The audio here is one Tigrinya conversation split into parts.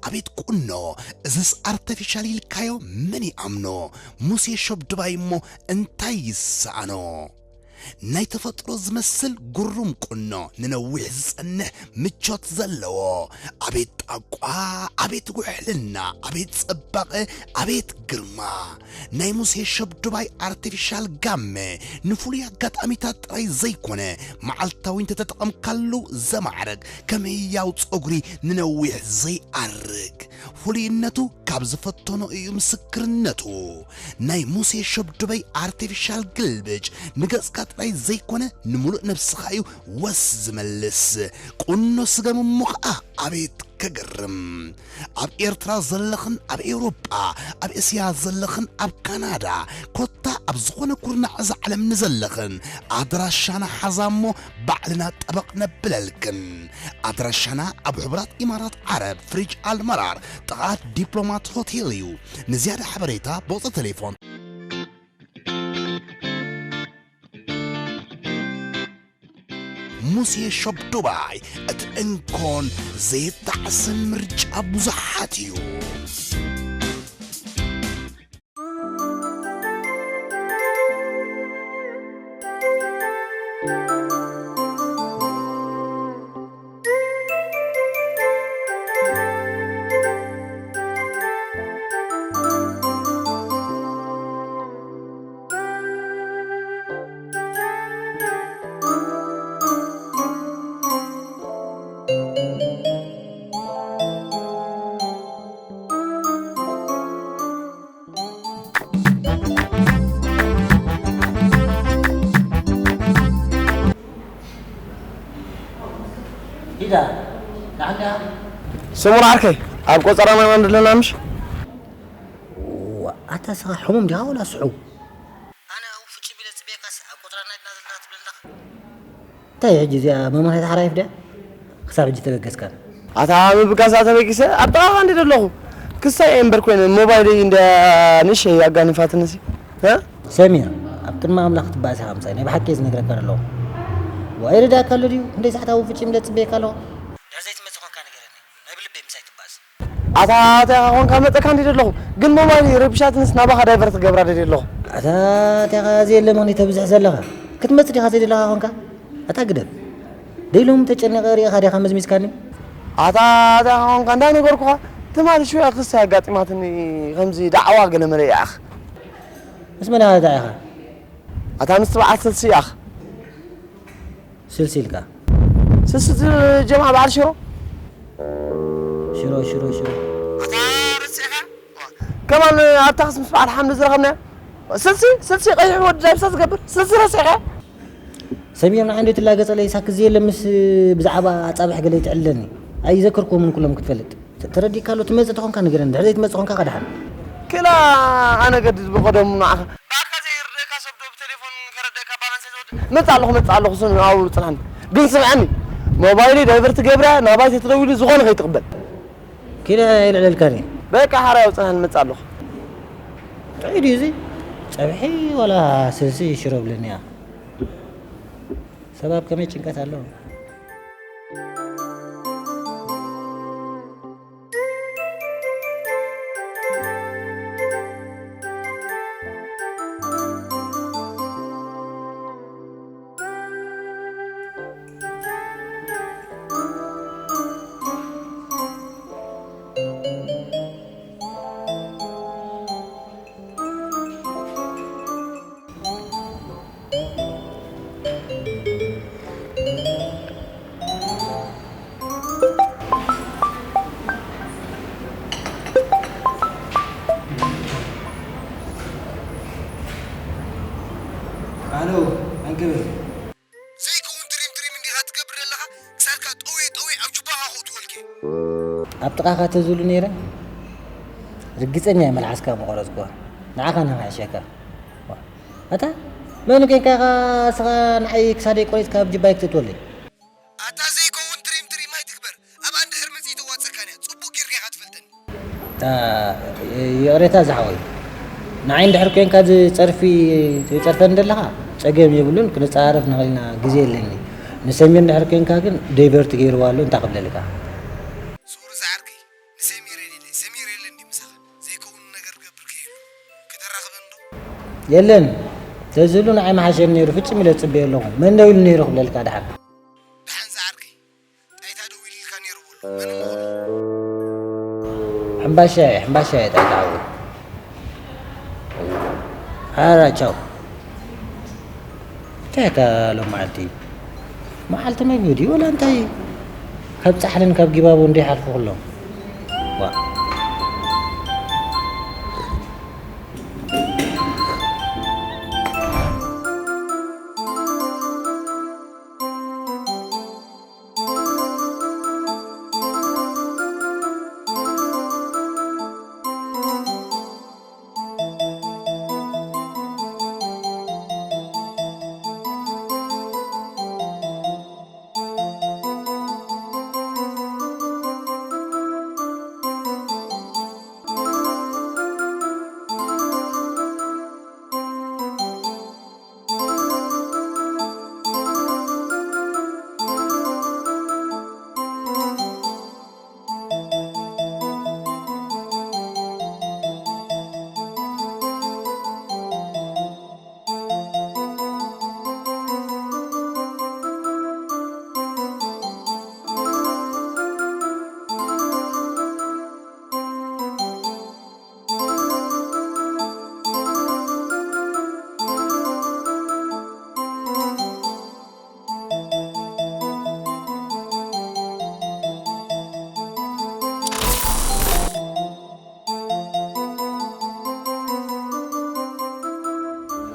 ኣቤት ቁኖ፣ እዝስ ኣርተፊሻል ኢልካዮ መን ይኣምኖ? ሙሴ ሸብ ድባይ እሞ እንታይ ይሰኣኖ? ናይ ተፈጥሮ ዝመስል ግሩም ቁኖ፣ ንነዊሕ ዝጸንሕ ምቾት ዘለዎ። ኣቤት ጣቋ፣ ኣቤት ውሕልና፣ ኣቤት ጽባቐ፣ ኣቤት ግርማ። ናይ ሙሴ ሸብ ድባይ ኣርቲፊሻል ጋመ ንፍሉይ ኣጋጣሚታት ጥራይ ዘይኮነ፣ መዓልታዊ እንተተጠቐምካሉ ዘማዕርግ፣ ከም ህያው ጸጉሪ ንነዊሕ ዘይኣርግ። ፍሉይነቱ ካብ ዝፈተኖ እዩ ምስክርነቱ። ናይ ሙሴ ሸብ ድባይ ኣርቲፊሻል ግልብጭ ንገጽካ ጥራይ ዘይኮነ፣ ንምሉእ ነብስኻ እዩ ወስ ዝመልስ። ቁኖ ስገም እሞ ኸኣ ኣቤት ከገርም! ኣብ ኤርትራ ዘለኽን ኣብ ኤውሮጳ፣ ኣብ እስያ ዘለኽን ኣብ ካናዳ፣ ኮታ ኣብ ዝኾነ ኩርናዕ እዛ ዓለም ንዘለኽን፣ ኣድራሻና ሓዛ እሞ ባዕልና ጠበቕ ነብለልክን። ኣድራሻና ኣብ ሕቡራት ኢማራት ዓረብ፣ ፍሪጅ ኣልመራር፣ ጥቓ ዲፕሎማት ሆቴል እዩ። ንዝያዳ ሓበሬታ ብቑጽሪ ቴሌፎን። ሙሴ ሾፕ ዱባይ፣ እቲ እንኮን ዘይጣዕስን ምርጫ ብዙሓት እዩ። ኢዳ፣ ንዓንዳ። ሰሙን ዓርከይ፣ ኣብ ቆጸራ ማን ኣለና ምሽ? ዋ፣ ኣታ ስኻ ሕሙም ዲኻ ወላ ስሑው? ኣነ ኣብ ፍጹም ኢለ ጽበየካስ ኣብ ቆጸራ ናይ ድና ዘለና ትብል ኣለኻ? እንታይ ሕጂ እዚኣ መምርሒት ሓራይፍ ድያ? ክሳብ ሕጂ ተበገስካን? ኣታ ምብጋሳ ተበጊሰ ኣብ ጥቓኻ እንዲ ዘለኹ። ክሳይ እየ እምበር ኮይነ ሞባይለይ እንድያ ንእሸይ ኣጋኒፋትንሲ። እ? ሰሚር፣ ኣብ ቅድሚ ኣምላኽ ክትበኣስ ኢኻ ምሳይ። ናይ ብሓቂ እየ ዝነግረካ ዘለኹ። ዋ፣ ይርድኣካ ኣሎ ድዩ? ክንደይ ሰዓት ኣብ ፍጹም ኢለ ጽበየካ ኣለኹ? ድሕሪ ዘይትመጽእ ኮንካ ንገረኒ። ናይ ብልበይ ምሳይ ትበኣስ። ኣታ ኣታ ኢኻ ኮንካ መጸካ እንዲ ዘለኹ። ግን ሞባይል ረቢሻትንስ ናባኻ ዳይቨርት ክገብራ ደልየ ኣለኹ። ኣታ ኣታ ኢኻ ዘየለ ምኽንያት ተብዝሕ ዘለኻ። ክትመጽእ ዲኻ ዘይደለኻ ኮንካ? ኣታ ግደፍ። ደይሎም ተጨኒቐ ሪኢኻ ዲኻ መዝሚዝካኒ? ኣታ ኣታ ኢኻ ኮንካ እንዳነገርኩኻ። ትማሊ ሽውያ ክስታይ ኣጋጢማትኒ ከምዚ ዳዕዋ ገለ መለ ኢኻ። ምስ መን ኢኻ ዳዒኻ? ኣታ ምስ ትብዓት ስልሲ ኢኻ። ስልሲ ኢልካ? ስልሲ እቲ ጀምዓ በዓል ሽሮ። ሽሮ፣ ሽሮ፣ ሽሮ። ኣታ ረሲዕካ? ከማን ኣብታ ክስ ምስ በዓል ሓምሊ ዝረኸብናዮ። ስልሲ፣ ስልሲ ቀይሕ ወዲ ዳይብሳ ዝገብር። ስልሲ ረሲዕካ? ሰሚር ንዓይ እንዶ ትላገጸለይ ሳክ ዘየለ ምስ ብዛዕባ ኣጻብሕ ገለ ይትዕልለኒ። ኣይዘከርኩዎምን ኩሎም ክትፈልጥ። ተ-፣ ተረዲእካ ኣሎ ትመጽእ ተኾንካ ንገረኒ። ድሕሪ ዘይትመጽእ ኾንካ ከኣ ደሓን። ክላ ኣነ ገድድ ብቐደሙ ንዓኻ። ብኣካ ዘይርደእካ ሰብ ዶ ብቴሌፎን ከረደእካ ባላንስ ዘይትወድእ? መጽእ ኣለኹ፣ መጽእ ኣለኹ፣ ስም ኣብኡ ጽናሕኒ። ግን ስምዐኒ፣ ሞባይለይ ዳይቨርት ገብራ ናባይ ተትደውሉ ዝኾነ ከይትቕበል። ኪደ ኣይልዕለልካን እየ። በቃ ሓራይ ኣብጽናን መጽእ ኣለኹ። ጥዑይ ድዩ እዚ? ጸብሒ ዋላ ስልሲ ሽሮ ብለኒ እያ። ሰብ ኣብ ከመይ ጭንቀት ኣሎ? ኣሎ፣ ኣንክብል። ዘይከውን ድሪም ድሪም እንዲኻ ትገብር ዘለኻ፣ ክሳድካ ጠውየ ጠውየ ኣብ ጁባኻ ከእትወልኪ። ኣብ ጥቓኻ ተዝህሉ ነይረ፣ ርግጸኛ እየ መልሓስካ ምቖረጽኩዋ። ንዓኻ ንኽሕሸካ። ዋ፣ ኣታ መን ኮይንካ ኢኻ እስኻ ንዓይ ክሳደይ ቆሪጽካ ኣብ ጁባይ ክትእትወለይ? ኣታ ዘይከውን ድሪም ድሪም ኣይትግበር። ኣብኣ እንድሕር መጺእ ተዋጽእካን እያ። ጽቡቕ ጌርካ ኢኻ ትፈልጠኒ። ታ-፣ ይቕሬታ ዝሓወይ። ንዓይ እንድሕር ኮይንካ ዝጸርፊ-፣ ትጸርፈኒ ዘለኻ ጸገም የብሉን፣ ክንጸራረፍ ንኽእል ኢና፣ ግዜ የለኒ። ንሰሚር እንድሕር ኮይንካ ግን ደይቨርት ገይርዋ ኣሎ፣ እንታይ ክብለልካ? ሶሪ ዝዓርከይ። ንሰሚረ ኢለ፣ ሰሚረ የለ እንዲ ምሳኻ ዘይከውን ነገር ገብር ከየሉ። ከተራኽበን ዶ? የለን። ተዝህሉ ንዓይ መሓሸኒ ነይሩ፣ ፍጹም ኢለ ዝጽበዮ ኣለኹ። መን ደው ኢሉ ነይሩ ክብለልካ ደሓን? ደሓን ዝዓርከይ፣ ጣይታ ደው ኢልልካ ነይሩ በሎ። መን እሞ ክብል? ሕምባሻ እየ፣ ሕምባሻ እየ ጣይታ ሓወይ። ሓራ ቻው። እንታይ እታ ሎም መዓልቲ? መዓልቲ መግቢ ድዩ ወላ እንታይ? ካብ ጻሕልን ካብ ጊባቦን ዶ ይሓልፉ ኩሎም? ዋ።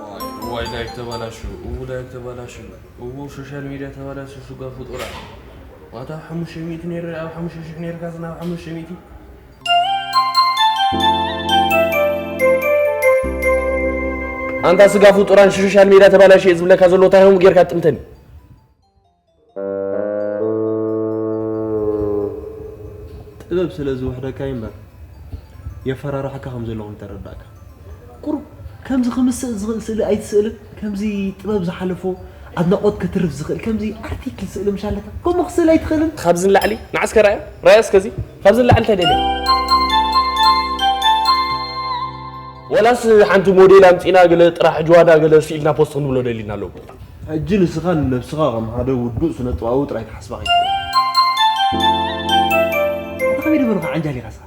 ዋይ፣ ዋይ፣ ላይክ ተባላሹ፣ እው፣ ላይክ ተባላሹ፣ እው፣ ሶሻል ሚድያ ተባላሹ፣ ሱጋ ፍጡራ። ማታ ሓሙሽተ ሚእቲ ነይሩ፣ ኣብ ሓሙሽተ ሽሕ ነይርካ፣ ናብ ሓሙሽተ ሚእቲ። ኣንታ ስጋ ፍጡራን ሶሻል ሚድያ ተባላሹ እየ ዝብለካ ዘሎ፣ እንታይ ሆም ጌርካ ጥምተኒ? ጥበብ ስለ ዝውሕደካ እዩ እምበር፣ የፈራርሓካ ከም ዘለኹም ተረዳእካ። ቁሩብ ከምዚ ክምስል ዝኽእል ስእሊ ኣይትስእልን። ከምዚ ጥበብ ዝሓለፎ ኣድናቖት ከትርፍ ዝኽእል ከምዚ ኣርቲክል ስእሊ ምሽ ኣለካ። ከምኡ ክስእል ኣይትኽእልን። ካብዚ ንላዕሊ ንዓስከ ራእያ፣ ራእያ እስከዚ፣ ካብዚ ንላዕሊ እንታይ ደልያ? ወላስ ሓንቲ ሞዴል ኣምጺና ገለ ጥራሕ ጅዋዳ ገለ ስኢልና ፖስት ክንብሎ ደሊና ኣለዎ? ሕጂ ንስኻ ንነብስኻ ከም ሓደ ውዱእ ስነ ጥበባዊ ጥራይ ትሓስባ ከይትኸውን። ኣታ ከመይ ደበርኻ ዓንጃል ኢኻ ስኻ?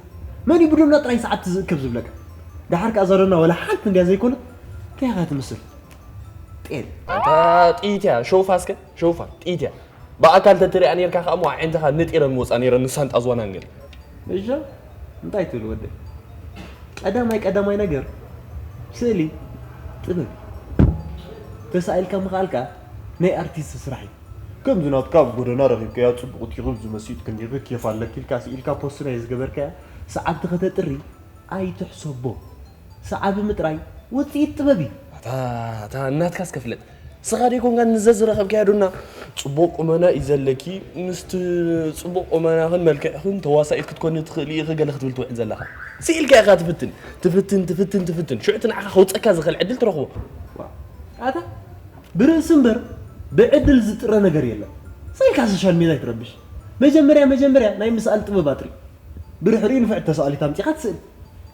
መን እዩ ብዶና ጥራይ ሰዓት ትዝእከብ ዝብለካ? ደሓር ከኣ እዛ ዶና ወላ ሓንቲ እንድያ ዘይኮነት፣ እንታይ ኢኻ ትመስል? ጤል። ኣንታ ጥይት እያ፣ ሸውፋ እስከ፣ ሸውፋ፣ ጥይት እያ። ብኣካል ተትሪኣ ነይርካ ከኣ እሞ ኣዒንትኻ ነጢረን ምወጻ ነይረን ንሳንጣ ዝዋናን ገለ። እዛ እንታይ ትብል ወደይ? ቀዳማይ ቀዳማይ ነገር ስእሊ ጥበብ እዩ። ተሳኢልካ ምኽኣል ከኣ ናይ ኣርቲስት ስራሕ እዩ። ከምዚ ናትካ ኣብ ጎደና ረኺብካያ ጽቡቕ ቲኽብ ዝመስል ክንዲኺ ኬፍ ኣለኪ ኢልካ ስኢልካ ፖስት ናይ ዝገበርካያ ሰዓብቲ ከተጥሪ ኣይትሕሰቦ። ሰዓቢ ምጥራይ ውጽኢት ጥበብ እዩ። ኣታ፣ ኣታ እናትካስ ከፍለጥ። ስኻ ደይኮንካ ንዘ ዝረኸብካያ ዶና ጽቡቕ ቁመና እዩ ዘለኪ። ምስቲ ጽቡቕ ቁመናኽን መልክዕኽን ተዋሳኢት ክትኮኒ ትኽእሊ ኢኺ ገለ ክትብል ትውዕል ዘለኻ። ስኢልካ ኢኻ ትፍትን፣ ትፍትን፣ ትፍትን፣ ትፍትን። ሽዑ እቲ ንዓኻ ከውጸካ ዝኽእል ዕድል ትረኽቦ። ዋው። ኣታ ብርእሲ እምበር ብዕድል ዝጥረ ነገር የለን። ስኢልካ ሶሻል ሜድያ ኣይትረብሽ። መጀመርያ፣ መጀመርያ ናይ ምስኣል ጥበብ ኣጥሪ። ብድሕሪኡ ንፍዕቲ ተሳኣሊት ኣምጺኻ ትስእል።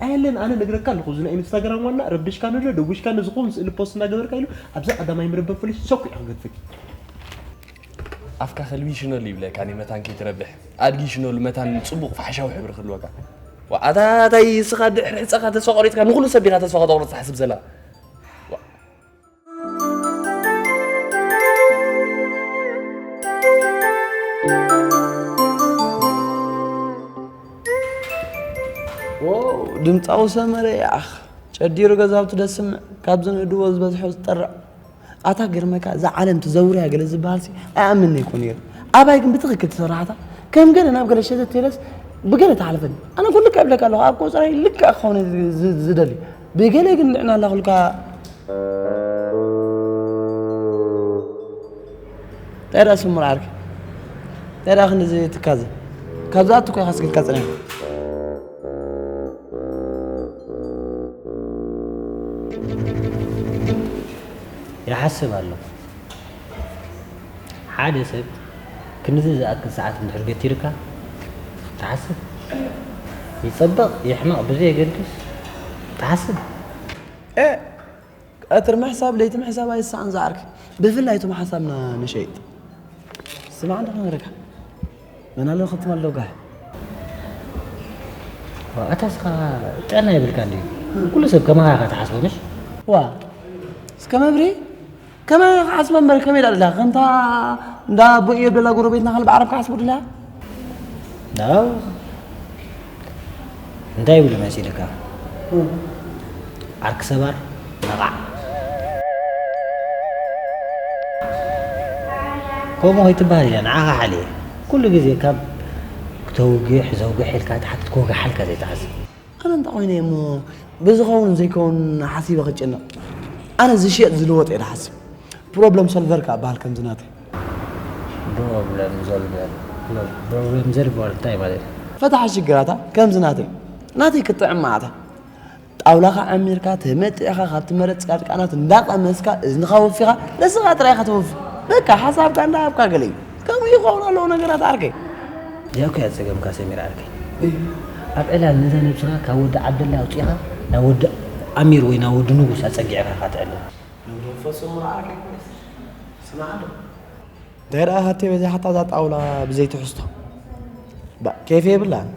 ኣየለን፣ ኣነ ነግረካ ኣለኹ፣ እዚ ናይ ኢንስታግራም ዋና ረቢሽካኒ ዶ ደዊሽካኒ ዝኸውን ስእሊ ፖስት እናገበርካ ኢሉ ኣብዛ ቀዳማይ መርበብ ፖሊስ ሸኩ እዩ ክገድፈኪ። ኣፍካ ከልቢ ሽነሉ ይብለካ፣ እኔ መታን ከይትረብሕ። ኣድጊ ሽነሉ መታን ጽቡቕ ፋሕሻዊ ሕብሪ ክህልወካ። ዋኣታታይ እስኻ ድሕሪ ሕጸኻ ተስፋ ቆሪጽካ ንኹሉ ሰብ ዲኻ ተስፋ ከተቑርጽ ትሓስብ ዘላ? ዋ። ዎ፣ ድምፃዊ ሰመረ ያኽ ጨዲሩ ገዛውቲ ደስምዕ፣ ካብዚ ንእድዎ ዝበዝሖ ዝጠርዕ። ኣታ ግርመካ እዛ ዓለም ትዘውርያ ገለ ዝበሃልሲ ኣይኣምንን እኮ ነይሩ። ኣባይ ግን ብትኽክል ትሰርሓታ ከም ገለ ናብ ገለ ሸተት ኢለስ ብገለ ትሓልፈኒ። ኣነ ኩሉ ልክዕ እብለካ ኣለኹ፣ ኣብ ቆፅራይ ልክዕ ክኸውን ዝ-፣ ዝ-፣ ዝደሊ። ብገለ ግን ንዕና ኣላኽልካ። እንታይ ደኣ ስሙር ዓርኪ? እንታይ ደኣ ክንድዚ ትካዘ? ካብዛ ኣትኮ ኢኻ ስግልካ ጽኒሕካ። ይሓስብ ኣለኹ። ሓደ ሰብ ክንድዚ ዝኣክል ሰዓት እንድሕር ገቲርካ ትሓስብ? ይጸብቕ ይሕመቕ ብዘየገድስ ትሓስብ። ቀትሪ ምሕሳብ ለይቲ ምሕሳብ ኣይሳዕን ዝዓርኪ። ብፍላይ እቶም ሓሳብና ንሸይጥ። ስማዕ እንዶ ክነግረካ። መን ኣሎ ክትም ኣሎ ጋሕ። ኣታ ስኻ ጥዕና የብልካ እንዲ ኩሉ ሰብ ከማኻ ኢኻ ትሓስቦ ምሽ ዋ እስከ መብሪ ከመይ ክሓስበ እምበር ከመይ ዳ ደላ ከምታ እንዳ ኣቦ እዮብ ደላ ጎረቤትና ካልብ ዓረብ ክሓስቡ ድላ ናው እንታይ ይብሉ መሲልካ ዓርክ ሰባር ነቓዕ ከምኡ ከይትበሃል ኢለ ንዓኻ ሓልየ ኩሉ ግዜ ካብ ክተውግሕ ዘውግሕ ኢልካ ትሓትት ክወግሓልካ ዘይትሓስብ ኣነ እንታይ ኮይነ እሞ ብዝኸውን ዘይከውን ሓሲበ ክጨነቕ ኣነ ዝሽየጥ ዝልወጥ እየ ዝሓስብ problem solver ከዓ በሃል ከምዚ ናተይ problem solver problem solver እንታይ ማለት እዩ ፈታሒ ሽግራታ ከምዚ ናተይ ናተይ ክትጥዕም መዓታ ጣውላኻ ዓሚርካ ተመጢዕኻ ካብቲ መረፅካ ቃናት እንዳቐመስካ እዝንኻ ወፊኻ ንስኻ ጥራይ ኢኻ ተወፊ በቃ ሓሳብካ እንዳሃብካ ገለ እዩ ከምኡ ይኸውን ኣለዎ ነገራት ዓርከይ ያኮ እያ ፀገምካ ሰሚር ዓርከይ ኣብ ዕላል ነዛ ነብስኻ ካብ ወዲ ዓብደላ ኣውፂኻ ናብ ወዲ ኣሚር ወይ ናብ ወዲ ንጉስ ኣፀጊዕኻ ኢኻ ትዕልል ፈፅሙ ዓርከይ ስማዕ ኣሎ እንታይ ደኣ ሃቴ በዚሓታ እዛ ጣውላ ብዘይ ትሕዝቶ ባ ኬፍ የብላን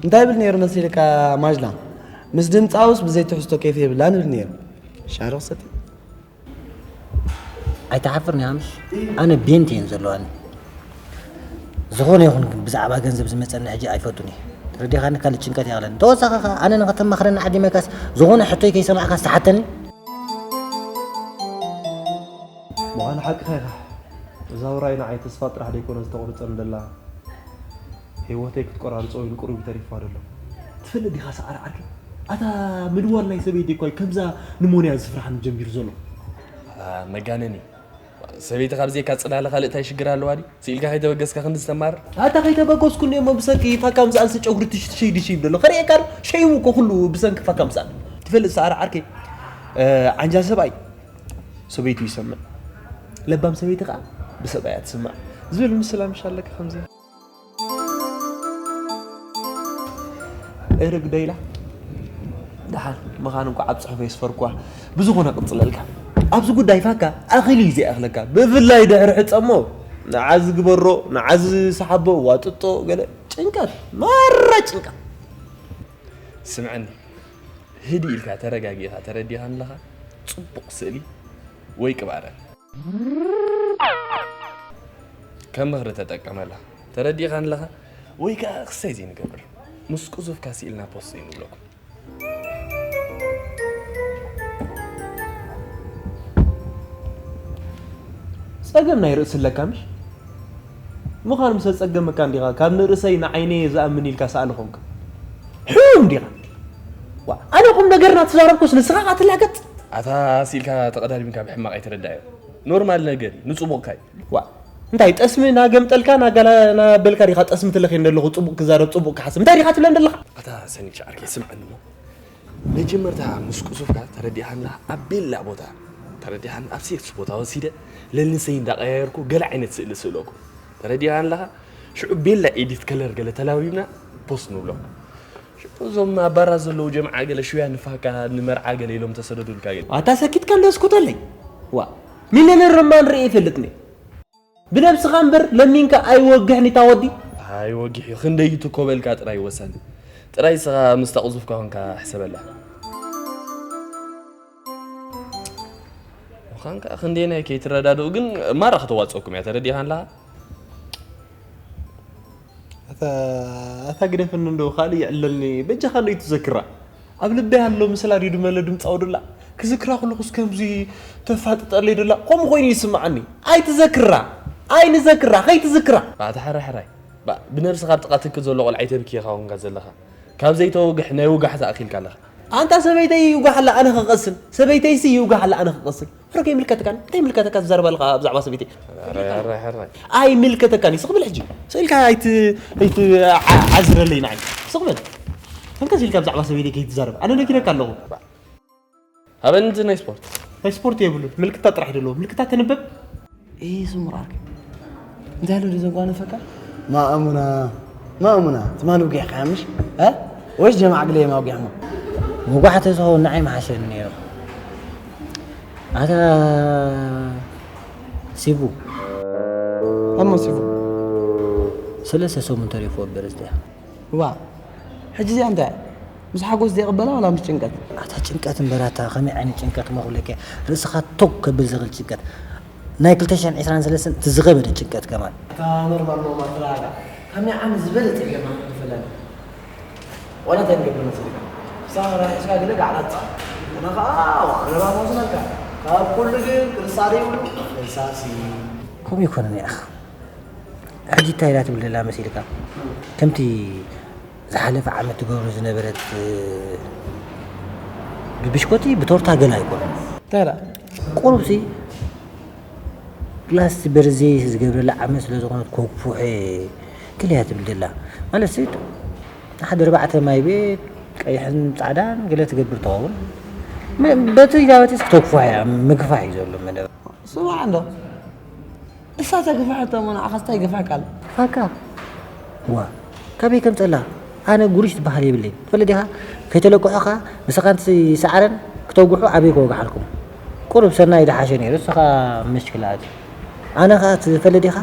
እንታይ ይብል ነይሩ መሲልካ ማጅላ ምስ ድምፃውስ ብዘይ ትሕዝቶ ኬፍ የብላን ይብል ነይሩ ሻሮ ክሰቲ ኣይትሓፍርን ኢኻ ምሽ ኣነ ቤንት እየን ዘለዋኒ ዝኾነ ይኹን ግን ብዛዕባ ገንዘብ ዝመፀኒ ሕጂ ኣይፈቱን እየ ተረዲኻኒ ካልእ ጭንቀት የቕለኒ ተወሳኺ ኸ ኣነ ንኸተማኽረኒ ዓዲመካስ ዝኾነ ሕቶይ ከይሰማዕካ ዝተሓተኒ ምዃኑ ሓቅኻ ኢኻ። እዛ ውራይ ንዓይ ተስፋ ጥራሕ ደይኮነ ዝተቑርጸኒ ደላ፣ ህይወተይ ክትቆራርጾ ኢሉ ቁሩብ እዩ ተሪፍዋ ደሎ። ትፈልጥ ዲኻ ሰዓረ ዓርከይ? ኣታ ምድዋል ናይ ሰበይተይ እኳ እዩ ከምዛ ንሞንያ ዝፍርሓኒ ጀሚሩ ዘሎ። መጋነኒ። ሰበይቲ ካብ ዘይካ ጽላለ ካልእ ታይ ሽግር ኣለዋ ድዩ? ስኢልካ ከይተበገስካ ክንዲ ዝተማር። ኣታ ከይተበገስኩ እንዲሞ ብሰንኪ ፋካ ምሳኣን ጨጉሪ ትሽትሽይ ድሽይ ደሎ። ከርእየካ ዶ? ሸይሙ እኮ ኩሉ ብሰንኪ ፋካ ምሳኣን። ትፈልጥ ሰዓረ ዓርከይ? ዓንጃል ሰብኣይ ሰበይቱ ይሰምዕ ለባም ሰበይቲ ከዓ ብሰብኣያ ትስማዕ ዝብል ምስላ ምሽ ኣለካ ከምዚ እርግ ደይላ ደሓን ምዃን እንኳ ኣብ ፅሑፈ ይስፈርኳ ብዝኾነ ቅፅለልካ ኣብዚ ጉዳይ ፋካ ኣኽል እዩ ዘይኣኽለካ ብፍላይ ድሕሪ ሕፀሞ ንዓ ዝግበሮ ንዓ ዝሰሓቦ ዋጥጦ ገለ ጭንቀት ማራ ጭንቀት ስምዐኒ ህድእ ኢልካ ተረጋጊእኻ ተረዲኻኒ ኣለኻ ጽቡቕ ስእሊ ወይ ቅብኣረን ከም ምኽሪ ተጠቀመላ ተረዲኻኒ ኣለኻ ወይ ከኣ ክሳይ ዘይንገብር ምስ ቁዙፍካ ስኢልና ፖስት ዘይንብለኩም ጸገም ናይ ርእሲ ኣለካ ምሽ ምዃኑ ምስ ኣጸገመካ እንዲኻ ካብ ንርእሰይ ንዓይነየ ዝኣምን ኢልካ ሰኣሊ ኾንካ ሕም እንዲኻ ዋ ኣነ ቁም ነገርና ተዛረብኩስ ንስኻ ኸኣ ትላገጽ ኣታ ስኢልካ ተቐዳዲምካ ብሕማቕ ኣይትረዳዮ ኖርማል ነገር እዩ ንጽቡቕካ እዩ ዋ እንታይ ጠስሚ ናገምጠልካ ናጋላ ናበልካ ዲኻ ጠስሚ ትለኺ እንደለኹ ጽቡቕ ክዛረብ ጽቡቕ ክሓስብ እንታይ ዲኻ ትብለን ዘለኻ ኣታ ሰኒቻ ዓርከይ ስምዐኒ እሞ መጀመርታ ምስ ቁሱፍካ ተረዲኻና ኣብ ቤላ ቦታ ተረዲኻና ኣብ ሴክስ ቦታ ወሲደ ለልንሰይ እንዳቀያየርኩ ገለ ዓይነት ስእሊ ስእለኩ ተረዲኻና ኣለኻ ሽዑ ቤላ ኤዲት ከለር ገለ ተላቢብና ፖስት ንብሎ ሽዑ እዞም ኣብ ባራ ዘለዉ ጀምዓ ገለ ሽውያ ንፋካ ንመርዓ ገለ ኢሎም ተሰደዱልካ ገለ ኣታ ሰኪትካ እንዶ ስኩተለይ ዋ ሚልዮነር ድማ ንርኢ ይፈልጥኒ ብነብስኻ እምበር ለሚንካ ኣይወግሕን ኢታ ወዲ። ኣይወግሕ እዩ ክንደይ እዩ ትኮበልካ ጥራይ ወሰን ጥራይ ስኻ ምስ ተቕዙፍካ ኮንካ ሕሰበላ። ምዃንካ ክንደየናይ ከይትረዳድኡ ግን ማራ ከተዋፅኣኩም እያ ተረዲእኻ ኣለኻ። ኣታ ኣታ ግደፈኒ እንዶ ካልእ ይዕለልኒ በጃኻ እንዶ ይትዘክራ። ኣብ ልበይ ኣሎ ምስላ ድዩ ድመለ ድምጻ ወዱላ ክዝክራ ከለኹስ ከምዚ ተፋጥጠለይ ደላ ከምኡ ኮይኑ ይስምዓኒ ኣይትዘክራ ኣይንዘክራ ከይትዝክራ ኣታ ሕራይ ሕራይ ብነብስኻ ኣብ ጥቓ ትኪ ዘሎ ቆልዓ ኣይተብኪ ኢኻ ኮንካ ዘለኻ ካብ ዘይተወግሕ ናይ ውጋሕ ተኣኺልካ ኣለኻ ኣንታ ሰበይተይ ይውጋሕ ኣላ ኣነ ክቐስን ሰበይተይሲ ይውጋሕ ኣላ ኣነ ክቐስን ሕሮ ከይምልከተካን እንታይ ይምልከተካ ትዛረብ ኣለኻ ብዛዕባ ሰበይተይ ኣይምልከተካን እዩ ስኽብል ሕጂ ስእልካ ኣይትዓዝረለይ ንዓይ ስኽብል እንከዚ ኢልካ ብዛዕባ ሰበይተይ ከይትዛረብ ኣነ ነጊረካ ኣለኹ ሃበኒ እቲ ናይ ስፖርት ናይ ስፖርት የብሉን ምልክታ ጥራሕ ዘለዎ ምልክታ ተንበብ ኢ ስሙር ዓርከይ እንታይ ኣሎ ድዘጓነፈካ ማእሙና ማእሙና ትማን ውጊሕካ ምሽ እ ወይስ ጀማዓ ግለ የማጉያሞ? መጓሕቲ ዝኸውን ንዓይ መሓሸኒ ነይሩ። ኣታ ሲቡ። ኣሞ ሲቡ። ሰለስተ ሰሙን ተሪፎ በረዝተያ። ዋ፣ ሕጂ እዚኣ እንታይ? ምስ ሓጎስ ዘይቕበላ ዋላ ምስ ጭንቀት? ኣታ ጭንቀት እምበር ኣታ ከመይ ዓይነት ጭንቀት እሞ ክብለኪ? ርእስኻ ቶግ ከብል ዝኽእል ጭንቀት። ናይ ክልተ ሽሕን ዕስራን ሰለስተን እቲ ዝኸበደ ጭንቀት ከማን። ኣታ ኖርማል ኖርማል ተረጋጋ። ከመይ ዓይነት ዝበለ ጸገም ኣሕሊፈለና? ዋላ እንታይ ንገብር መሲልካ? ክሳብ ራሒስካ ገለ ጋዕላ ትጻወት። ኣነ ኸኣ ኣነ ባባ መስለካ። ካብ ኩሉ ግን ክርሳዕ ዘይብሉ ፈሳሲ። ከምኡ ይኮነን ያኽ። ሕጂ እንታይ ኢላ ትብል ዘላ መሲልካ? ከምቲ ዝሓለፈ ዓመት ትገብሮ ዝነበረት፣ ብብሽኮቲ ብቶርታ ገለ ኣይኮነን። እንታይ ደኣ? ቁሩብሲ ፕላስ በርዜ ዝገብረላ ዓመት ስለ ዝኾነት ኮክፉሐ ገለ እያ ትብል ዘላ። ማለትሲ ሓደ ኣርባዕተ ማይ ቤት ቀይሕን ጻዕዳን ገለ ትገብር ትኸውን። በቲ ኢላ በቲስ ክተኩፋ እያ፣ ምግፋሕ እዩ ዘሎ መደብ። ስማዕ እንዶ፣ እሳ ተግፍሐቶ እሞ ንዓኻስ እንታይ ይገፍሐካ ኣሎ? ፋካ። ዋ፣ ካበይ ከምጸላ? ኣነ ጉሩሽ ዝበሃል የብለይን። ትፈልጥ ዲኻ? ከይተለቅሖ ኸኣ ንስኻን እቲ ሰዓረን ክተጉሑ ኣበይ ክወግሓልኩም? ቁሩብ ሰናይ ዝሓሸ ነይሩ፣ እሱ ኸኣ መሽክላ ኣትዩ። ኣነ ኸኣ ትፈልጥ ዲኻ?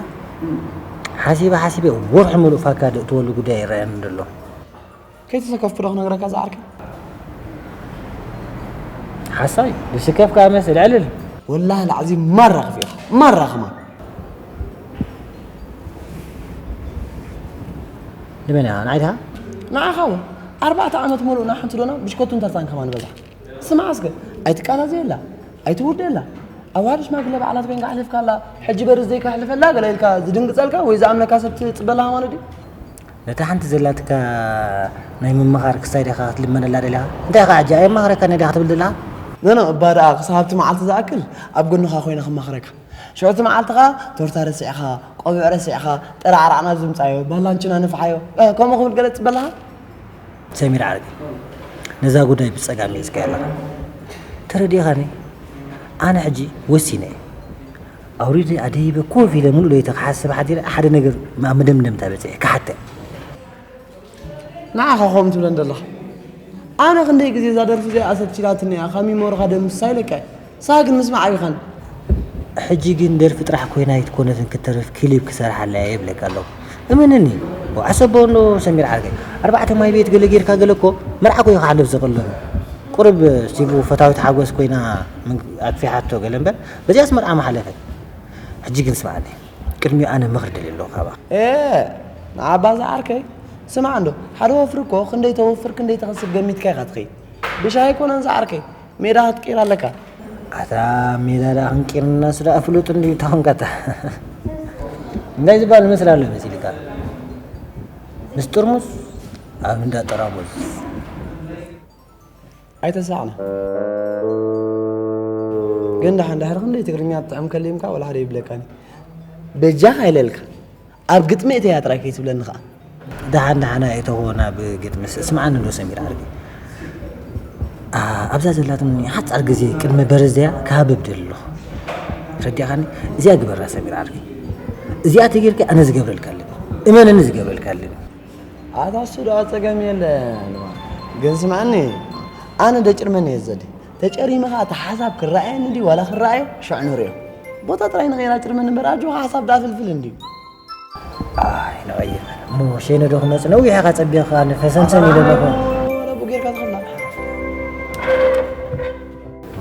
ሓሲበ ሓሲበ ወርሒ ምሉእ ፋካ ዘእትወሉ ጉዳይ ይረኣየኒ ዘሎ። ከይተሰከፍኩ ዶ ክነግረካ ዝዓርከይ? ሓሳይ፣ ዝስከፍ ከኣ መስል፣ ዕልል። ወላሂ ላዕዚ ማራ ክፊእኻ፣ ማራ ከማን። ንመን እያ? ንዓይ ድኻ? ንዓኻ እውን። ኣርባዕተ ዓመት መሉእና ሓንቲ ዶና ብሽኮቱን ተርታን ከማን በዛ። ስማዕ እስከ፣ ኣይትቃዛዘየላ፣ ኣይትውርደላ። ኣብ ዋሕዲ ሽማግለ በዓላት ኮይንካ ኣሕሊፍካላ፣ ሕጂ በርዝደይ ከሕልፈላ ገለ ኢልካ ዝድንግጸልካ ወይ ዝኣምነካ ሰብ ትጽበላ ማለት ድዩ? ነታ ሓንቲ ዘላትካ ናይ ምምኻር ክሳይ ዲኻ ክትልመነላ ደሊኻ? እንታይ ኢኻ ሕጂ ኣየማኽረካን እየ ዲኻ ትብል ዘለኻ? ኖ፣ ኖ፣ እባ ደኣ ክሳብ ኣብቲ መዓልቲ ዝኣክል ኣብ ጎንኻ ኮይነ ክማኽረካ። ሽዑ እቲ መዓልቲ ኸኣ ቶርታ ረሲዕኻ፣ ቆቢዕ ረሲዕኻ፣ ጠራዕራዕና ዝምጻዮ፣ ባላንችና ንፍሓዮ፣ እ፣ ከምኡ ክብል ገለ ትጽበ ኣለኻ? ሰሚር ዓርከይ፣ ነዛ ጉዳይ ብጸጋም ሒዝካያ ኣለኻ። ተረዲእኻኒ? ኣነ ሕጂ ወሲነ እየ። ኣውሪደ ኣደይበ ኮፍ ኢለ ምሉእ ለይቲ ክሓስብ ሓዲረ፣ ሓደ ነገር ኣብ መደምደምታ በጺሐ ክሓተ። ንዓኻ ከምኡ ትብለን ዘለኻ? ኣነ ክንደይ ግዜ እዛ ደርፊ እዚኣ ኣሰልችላትኒ እያ፣ ካብ ሚሞርኻ ደምስሳ ኢለካ እየ። ንስኻ ግን ምስማዕ ኣቢኻኒ። ሕጂ ግን ደርፊ ጥራሕ ኮይና ኣይትኮነትን ክትተርፍ፣ ክሊፕ ክሰርሓላ እየ ይብለካ ኣለኹ። እመነኒ። ዓሰቦ እንዶ ሰሚር ዓርከይ፣ ኣርባዕተ ማይ ቤት ገለ ጌርካ ገለ እኮ መርዓ እኮ እዩ ክሓልፍ ዝኽእል ዘሎ። ቁሩብ ሲቡ ፈታዊት ሓጎስ ኮይና ምን-፣ ኣጥፊሓቶ ገለ እምበር፣ በዚኣስ መርዓ ምሓለፈት። ሕጂ ግን ስምዓኒ፣ ቅድሚኡ ኣነ ምኽሪ ደልየ ኣለኹ ካባኻ። ኤ፣ ንዓባ ዝዓርከይ፣ ስማዕ እንዶ፣ ሓደ ወፍሪ እኮ ክንደይ ተወፍር ክንደይ ተኸስብ ገሚትካ ኢኻ ትኸይድ። ብሻሂ ኣይኮነን ዝዓርከይ፣ ሜዳ ክትቅይር ኣለካ። ኣታ ሜዳ ደኣ ክንቅይር ንናሱ ደኣ ፍሉጥ እንድዩ፣ እንታይ ኾንካ ኣታ? እንታይ ዝበሃል ይመስል ኣሎ መሲልካ? ምስ ጥርሙዝ ኣብ እንዳ ጠራሙዝ። ኣይተሳዕና። ግን ደሓን ድሕሪ ክንደይ ትግርኛ ትጥዕም ከሊምካ ወላ ሓደ ይብለካኒ። በጃኻ ኢለልካ። ኣብ ግጥሚ እተያ ጥራይ ከይትብለኒ ኸኣ። ደሓን ደሓን ኣይተኾና ብግጥሚ ስ-፣ ስምዓኒ እንዶ ሰሚር ዓርከይ። ኣ-፣ ኣብዛ ዘላትኒ ሓጻር ግዜ ቅድሚ በረዝያ ክሃብብ ደሊ ኣለኹ። ረዲእኻኒ? እዚኣ ግበራ ሰሚር ዓርከይ። እዚኣ ተጌርካ ኣነ ዝገብረልካ ኣለኒ። እመነኒ ዝገብረልካ ኣለኒ። ኣታ እሱ ደኣ ጸገም የለን። ግን ስምዓኒ፣ ኣነ ደጭርመኒ እየ ዘዲ። ተጨሪመኻ እቲ ሓሳብ ክረኣየኒ ድዩ ዋላ ክረኣየ ሽዕ ንርእዮ። ቦታ ጥራይ ንቐይራ ጭርመኒ እምበር ኣጆኻ ሓሳብ ደኣ ፍልፍል እንድዩ። ኣይ ንቐይር። እሞ ሸይነ ዶ ክመጽእ ነዊሕ ኢኻ ጸቢቕካ ንፈሰምሰም ኢለ ኣለኹ። ኣረ ቡ ጌርካ ትኸፍላ።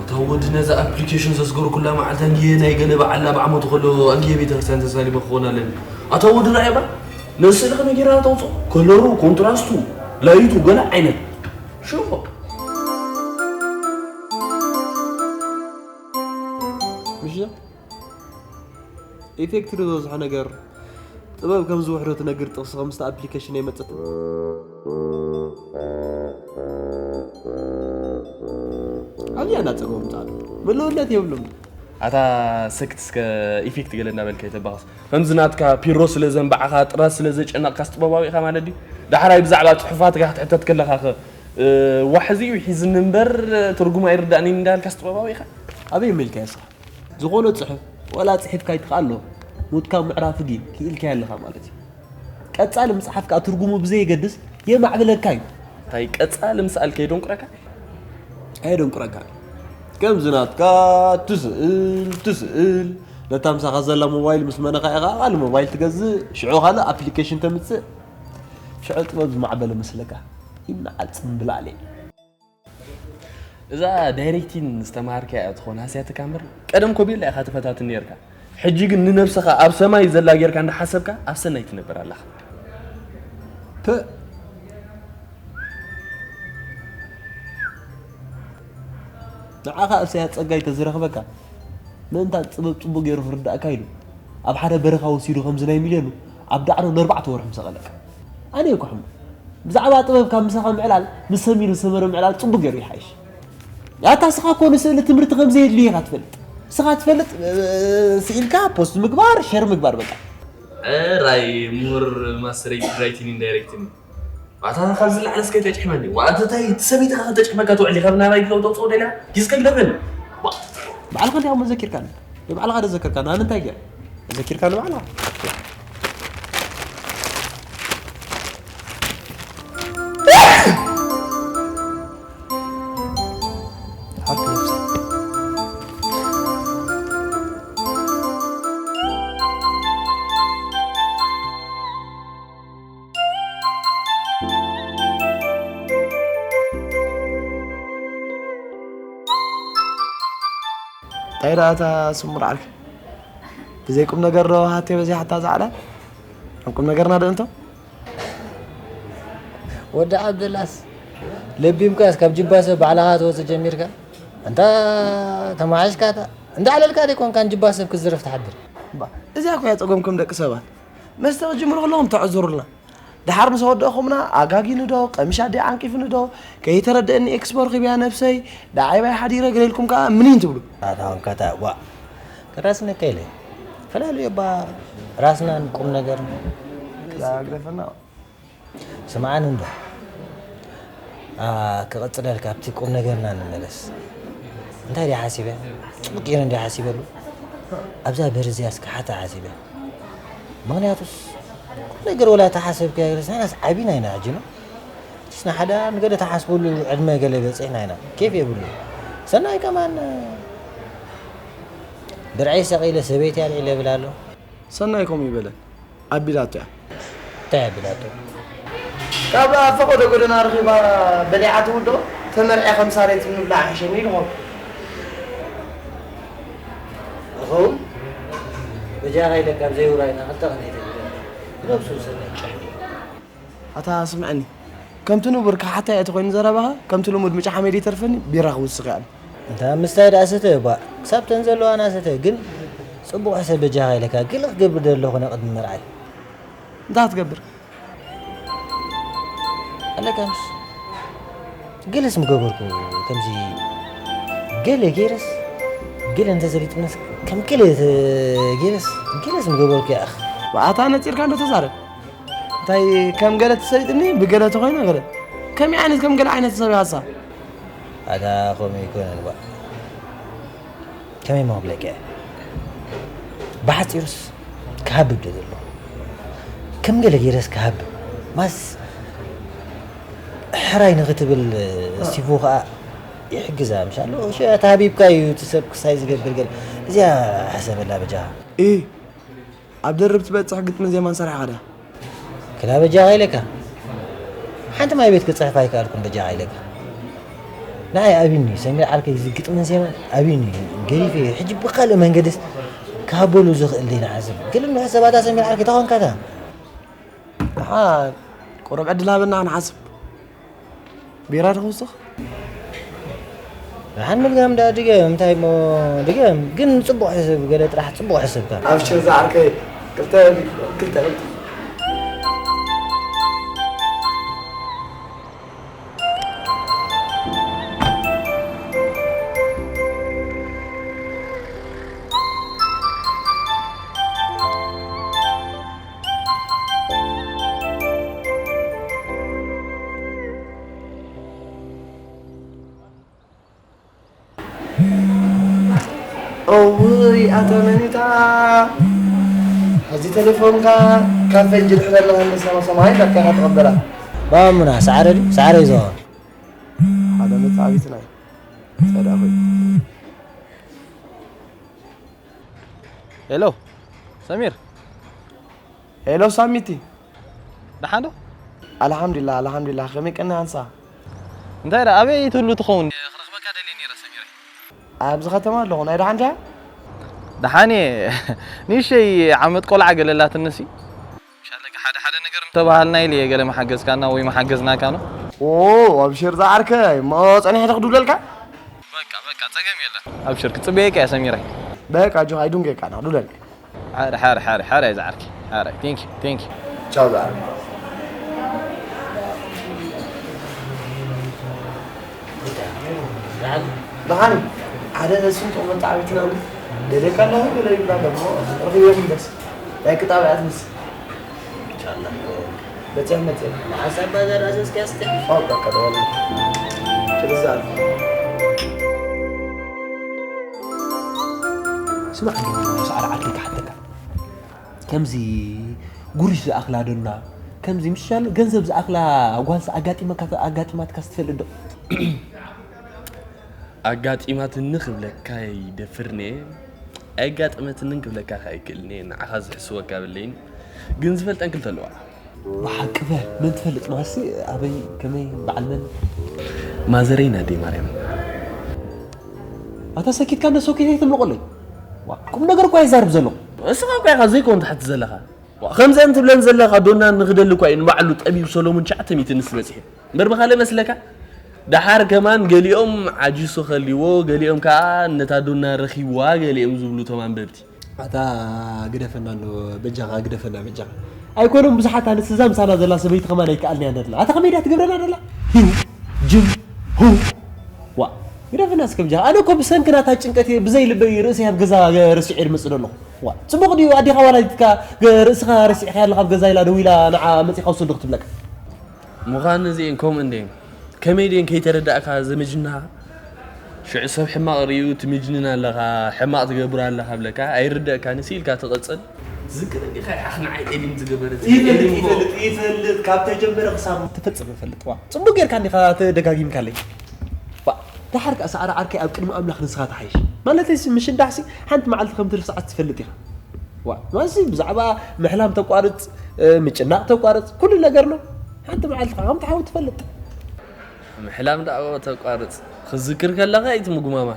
እታ ወዲ ነዛ ኣፕሊኬሽን ዘስገርኩላ መዓልቲ ኣንጊየ ናይ ገለ በዓል ናብ ዓመቱ ከሎ ኣንጊየ ቤተክርስትያን ተሳሊመ ክኸውን ኣለኒ። ኣታ ወዲ ራእየባ ነዚ ስእሊ ከመይ ጌራ ተውፅኦ? ከለሩ፣ ኮንትራስቱ፣ ላይቱ፣ ገለ ዓይነት ሽፎ። ምሽ ኢፌክት ዝበዝሖ ነገር ጥበብ ከም ዝውሕዶ ትነግር ጥቕሲ ከምስቲ ኣፕሊኬሽን የመጽት። ኣብዚኣ እናጸገቦም ጻዕዱ ምልውነት የብሉም። ኣታ ሰክት እስከ ኢፌክት ገለ እናበልካ የተባኸስ ከምዚ ናትካ ፒሮ ስለ ዘንባዕኻ ጥራዝ ስለ ዘጨነቕካስ ጥበባዊ ኢኻ ማለት ድዩ? ዳሕራይ ብዛዕባ ጽሑፋትካ ክትሕተት ከለኻኸ ዋሕዚ እዩ ሒዝኒ እምበር ትርጉም ኣይርዳእንን እንዳልካስ ጥበባዊ ኢኻ? ኣበይ መሊካዮ እስኻ? ዝኾነ ጽሑፍ ዋላ ጽሒፍካ ይትኽኣሎ፣ ሞትካ ምዕራፍ ግን ክኢልካዮ ኣለኻ ማለት እዩ። ቀጻሊ ምጽሓፍ ከኣ ትርጉሙ ብዘየገድስ የማዕብለካ እዩ። እንታይ ቀጻሊ ምስኣል ከይደንቁረካ? ኣየደንቁረካን። ከምዚ ናትካ ትስእል ትስእል፣ ነታ ምሳኻ ዘላ ሞባይል ምስ መነኻ ኢኻ ቃል ሞባይል ትገዝእ፣ ሽዑ ካልእ ኣፕሊኬሽን ተምጽእ። ሽዑ ጥበብ ዝማዕበለ መስለካ። ይምንዓል ጽምብላል እየ። እዛ ዳይሬክቲን ዝተማሃርካያ ትኾን ሃስያትካ እምበር፣ ቀደም ኮ ቤላ ኢኻ ትፈታትን ነይርካ። ሕጂ ግን ንነብስኻ ኣብ ሰማይ ዘላ ጌርካ እንዳሓሰብካ ኣብ ሰናይ ትነብር ኣለኻ። ፕእ! ንዓኻ እሰያስ ጸጋይ ተዝረኽበካ፣ ምእንታን ጥበብ ጽቡቕ ገይሩ ክርድኣካ ኢሉ፣ ኣብ ሓደ በረኻ ወሲዱ ከምዚ ናይ ሚልዮኑ፣ ኣብ ዳዕሮ ነርባዕተ ወርሒ ምሰቐለካ። ኣነ እኮ ሕሙም። ብዛዕባ ጥበብ ካብ ምሳኻ ምዕላል፣ ምስ ሰሚር ዝሰመረ ምዕላል ጽቡቕ ገይሩ ይሓይሽ። ኣታ እስኻ እኮ ንስእሊ ትምህርቲ ከም ዘየድልዮ ኢኻ ትፈልጥ። እስኻ ትፈልጥ፣ እ፣ ስኢልካ ፖስት ምግባር፣ ሸር ምግባር በቃ። ራይ ሙር ማስተር ራይቲንግ ዳይሬክቲንግ። ኣታ ካብዚ ላዕሊ እስከ ተጭሕመኒ። ዋንተ ታይ ትሰበይትኻ ከተጭሕመካ ትውዕል ኢኻ ናባይ ግለው ተውፅኦ ደላ? ጊዝከ ግደፈኒ። ዋ። ባዕልኻ እንዲኻ መዘኪርካኒ። ንባዕልኻ ዶ ዘከርካኒ? ኣነ እንታይ ገይረ? ዘኪርካኒ ባዕልኻ? ሓርቲ ነብሲ። እንታይ ደኣ እታ ስሙር ዓርኪ? ብዘይ ቁም ነገር ዶ ሃቴ በዚሓታ ዛዕላ? ኣብ ቁም ነገርና ዶ እንቶ? ወዲ ዓብደላስ፣ ለቢምካስ ካብ ጅባ ሰብ ባዕልኻ ትወፅእ ጀሚርካ? ኣንታ ተማዓሽካ፣ እታ እንዳዕለልካ ደይኮንካን ጅባ ሰብ ክትዝርፍ ትሓድር? እባ፣ እዚኣ እኮ እያ ፀገምኩም ደቂ ሰባት። መስተ ክትጅምሩ ከለኹም ተዕዝሩልና። ደሓር ምስ ኣወደእኹምና፣ ኣጋጊኑ ዶ፣ ቀምሽ ኣደይ ዓንቂፉኒ ዶ፣ ከይተረደእኒ ኤክስፖ ረኺበያ ነብሰይ፣ ደዓይ ባይ ሓዲረ ገለ ኢልኩም ከኣ ምኒን ትብሉ። ኣታ ወንካታ፣ ዋ፣ ከራስነካ ኢለ። ፈላልዮ እባ ራስናን ቁም ነገርን። ግደፈና። ስምዓኒ እንዶ። ኣ፣ ክቕጽለልካ ኣብቲ ቁም ነገርና ንመለስ። እንታይ ድየ ሓሲበ? ጽቡቕ ገይረ እንድየ ሓሲበሉ። ኣብዛ በር እዚኣ እስከ ሓታ ሓሲበ። ምኽንያቱስ፣ ቁም ነገር ወላ ተሓሰብካዮ ገለስ፣ ንሕናስ ዓቢና ኢና ሕጂ፣ ኖ? እቲስ ንሓደ ንገለ ተሓስበሉ ዕድመ ገለ በጺሕና ኢና። ኬፍ የብሉ። ሰናይ ከማን፣ ብርዐይ ሰቒለ ሰበይቲ ኣልዒለ ይብል ኣሎ። ሰናይ ከምኡ ይበለን። ኣቢላቶ እያ። እንታይ ኣቢላቶ? ካብ ኣብ ፈቐዶ ጎደና ረኺባ በሊዓ ትውድኦ፣ ተመርዕያ ከም ሳሬት ምብላዕ ይሕሸኒ ኢልኹም። ዝኸውን በጃኻ ኢለ ካብ ዘይውራይና ክልተ ቅነ ተቢለ። ብነብሱ ዝሰምዕ ጭሕሚ። ኣታ ስምዐኒ፣ ከምቲ ንቡር ክሓታ እየ ተኾይኑ ዘረባኻ፣ ከምቲ ልሙድ ምጫ ሓመድ ይተርፈኒ፣ ቢራ ክውስኽ እየ ኣነ። እንታ ምስታይ ደኣ ስተ እባ፣ ክሳብ ተን ዘለዋና ስተ፣ ግን ጽቡቕ ሕሰብ በጃኻ ኢለካ፣ ገለ ክገብር ዶ ኣለኹ ቅድሚ መርዓይ? እንታይ ክትገብር? ኣለካ ምስ ገለስ ምገበርኩ፣ ከምዚ ገለ ገይረስ፣ ገለ እንተዘሊጥነስ፣ ከም ገለ ተ-፣ ገይረስ፣ ገለስ ምገበርኩ ያኣኽ። ብኣታ ነጺርካ እንዶ ተዛረብ። እንታይ ከም ገለ ትሰሊጥኒ፣ ብገለ ተኾይነ ገለ። ከመይ ዓይነት ከም ገለ ዓይነት ሰብ ኢኻ ንሳ? ኣታ ከምኡ ኣይኮነን እባ። ከመይ እሞ ክብለካ እየ? ብሓጺሩስ ክሃብብ ድየ ዘለኹ። ከም ገለ ገይረስ ክሃብብ። ማስ ሕራይ ንኽትብል ስቲቮ ኸኣ ይሕግዛ፣ ምሻሎ? እሺ፣ ኣታ ሃቢብካ እዩ እቲ ሰብ ክሳይ ዝገብር ገለ። እዚኣ ሕሰበላ በጃኻ። እ፣ ኣብ ደርብ ትበጽሕ ግጥምን ዜማን ሰሪሕኻ ድያ? ክላ በጃኻ ኢለካ። ሓንቲ ማይ ቤት ክጽሕፍ ኣይከኣልኩን በጃኻ ኢለካ። ንዓይ ኣብዩኒ፣ ሰሚር ዓርከይ፣ እዚ ግጥምን ዜማን ኣብዩኒ፣ ገዲፈዮ። ሕጂ ብኻልእ መንገድስ ክሃበሉ ዝኽእል ደይና ሓስብ። ግን እንዶ ሕሰባታ ሰሚር ዓርከይ፣ ተኾንካታ። ደሓን ቁሩብ ዕድል ሃበና ክንሓስብ። ቢራ ዶ ክውስኽ? ደሓን ምድጋም ደኣ ድገም፣ እንታይ እሞ ድገም፣ ግን ጽቡቕ ሕሰብ፣ ገለ ጥራሕ ጽቡቕ ሕሰብካ። ኣብሽር ዝዓርከይ፣ ክልተ፣ ክልተ፣ ክልተ። እውይ፣ ኣታ መኒታ፣ እዚ ቴሌፎንካ ካብ ፈንጂ ድሕሪ ኣለኻ እንደ ሰማ ሰማይ ዳካ ኢኻ ትቕበላ። ባሙና ሰዓረ ድዩ? ሰዓረ እዩ ዝኸውን። ሓደ መጻቢትና እዩ። ጸዳ ኮይኑ። ሄሎ ሰሚር። ሄሎ ሳሚቲ። ደሓን ዶ? ኣልሓምዱሊላህ፣ ኣልሓምዱሊላህ። ከመይ ቀኒ ሃንሳ? እንታይ ደኣ፣ ኣበይ ትህሉ ትኸውን? ክረኽበካ ደልየ ነይረ ሰሚረ። ኣብዚ ከተማ ኣለኹ። ናይ ደሓን ዲኻ? ደሓን እየ። ንእሽተይ ዓመት ቆልዓ ገለ ኣላትንሲ። ሻለቃ፣ ሓደ ሓደ ነገር እንተባሃልና ኢለ እየ ገለ መሓገዝካና ወይ መሓገዝናካ ነው። ኦ፣ ኣብሽር ዝዓርከይ፣ እሞ ጸኒሐ ዶ ክድውለልካ? በቃ፣ በቃ፣ ጸገም የለን። ኣብሽር፣ ክጽበየካ እየ ሰሚራይ። በቃ፣ ጆ፣ ኣይዱንገካ፣ ና ክድውለልካ። ሓረ፣ ሓረ፣ ሓረ፣ ሓረ፣ ዝዓርከይ። ሓረ፣ ቴንክ ዩ፣ ቴንክ ዩ። ቻው፣ ዝዓርከይ። ደሓን፣ ሓደ ስንጡቕ መተዓቢትና ኣሎ። ደልየካ ኣለኹ፣ ገለ ይብላ ደሞ፣ ረኺበ ይምለስ። ናይ ክጣብ እያ ትመስል። ኢንሻላህ። መፅያ፣ መፅያ። ሓሳብ ባዛር ኣዘዝክያ እስቲ። ኦ፣ በቃ፣ ደወል። ስለዚ ኣልኩ። ስማዕ፣ ሰዓረ ዓርከይ ክሓተካ። ከምዚ ጉርሽ ዝኣኽላ ዶና፣ ከምዚ ምሻል ገንዘብ ዝኣኽላ ጓልሲ ኣጋጢመካ፣ ኣጋጢማትካ ትፈልጥ ዶ? ኣጋጢማትኒ ክብለካ ይደፍርኒ እየ። ኣየጋጠመትንን ክብለካ ከ ኣይክእልን እየ። ንዓኻ ዝሕስወካ የብለይን። ግን ዝፈልጠን ክልተ ኣለዋ። ብሓቂ በ፣ መን ትፈልጥ? ማሲ ኣበይ፣ ከመይ፣ በዓል መን? ማዘረይን ኣደይ ማርያም። ኣታ ሰኪትካ እንደ ሶኬት ኣይትምልቆለይ። ዋ፣ ቁም ነገር እኮ ይዛርብ ዘለኹ። እስኻ እኮ ኢኻ ዘይኮን ትሓትት ዘለኻ። ዋ፣ ከምዘን ትብለን ዘለኻ ዶና ንኽደሊ እኳ እዩ ንባዕሉ ጠቢብ ሰሎሙን ትሽዓተ ሚእቲ ንስ በጺሑ። እምበር ብኻልእ መስለካ? ደሓር ከማን ገሊኦም ዓጂሱ ከልይዎ፣ ገሊኦም ከኣ ነታ ዶና ረኺብዋ፣ ገሊኦም ዝብሉ እቶም ኣንበብቲ። ኣታ ግደፈና እንዶ በጃኻ፣ ግደፈና በጃኻ። ኣይኮነን ብዙሓት ኣንስቲ እዛ ምሳና ዘላ ሰበይቲ ከማን ኣይከኣልንያ እንዳ ትብላ። ኣታ ከመይ ድያ ትገብረና ደላ? ሂው፣ ጅም፣ ሁ። ዋ፣ ግደፈና እስከ በጃኻ። ኣነ እኮ ብሰንኪ ናታ ጭንቀት እየ ብዘይ ልበይ ርእሰይ ኣብ ገዛ ረሲዐ ድመጽእ ደለኹ። ዋ፣ ጽቡቕ ድዩ ኣዴኻ ዋላ ኢልካ ርእስኻ ረሲዕካያ ኣለኻ ኣብ ገዛ ኢላ ደዊላ ንዓ መጺኻ ውሰዶ ክትብለካ? ምዃን እዚኤን ከምኡ እንድየን። ከመይ ድየን ከይተረዳእካ ዘመጅና? ሽዑ ሰብ ሕማቕ ርእዩ ትምጅንን ኣለኻ፣ ሕማቕ ትገብር ኣለኻ ብለካ፣ ኣይርደእካን፣ ስኢልካ ትቕጽል። ትዝክር እንዲኻ ይሓኽ ንዓይ ኤሊን ዝገበረት? ይፈልጥ፣ ኤሊን እኮ ይፈልጥ፣ ይፈልጥ። ካብ ተጀመረ ክሳብ ተፈጸመ ይፈልጥ። ዋ፣ ጽቡቕ ጌርካ እንዲኻ ተደጋጊምካለይ። ዋ፣ ደሓር ከኣ ሰዓረ ዓርከይ ኣብ ቅድሚ ኣምላኽ ንስኻ ትሓይሽ። ማለተይሲ ምሽዳሕሲ ሓንቲ መዓልቲ ከም ትርስዓስ ትፈልጥ ኢኻ። ዋ፣ ማሲ ብዛዕባ ምሕላም ተቋርጽ፣ እ፣ ምጭናቕ ተቋርጽ፣ ኩሉ ነገር ነው። ሓንቲ መዓልቲ ከኣ ከምቲ ሓዊ ትፈልጥ። ምሕላም ደኣ ተቋርጽ። ክዝክር ከለኻ ኣይትምጉማማ።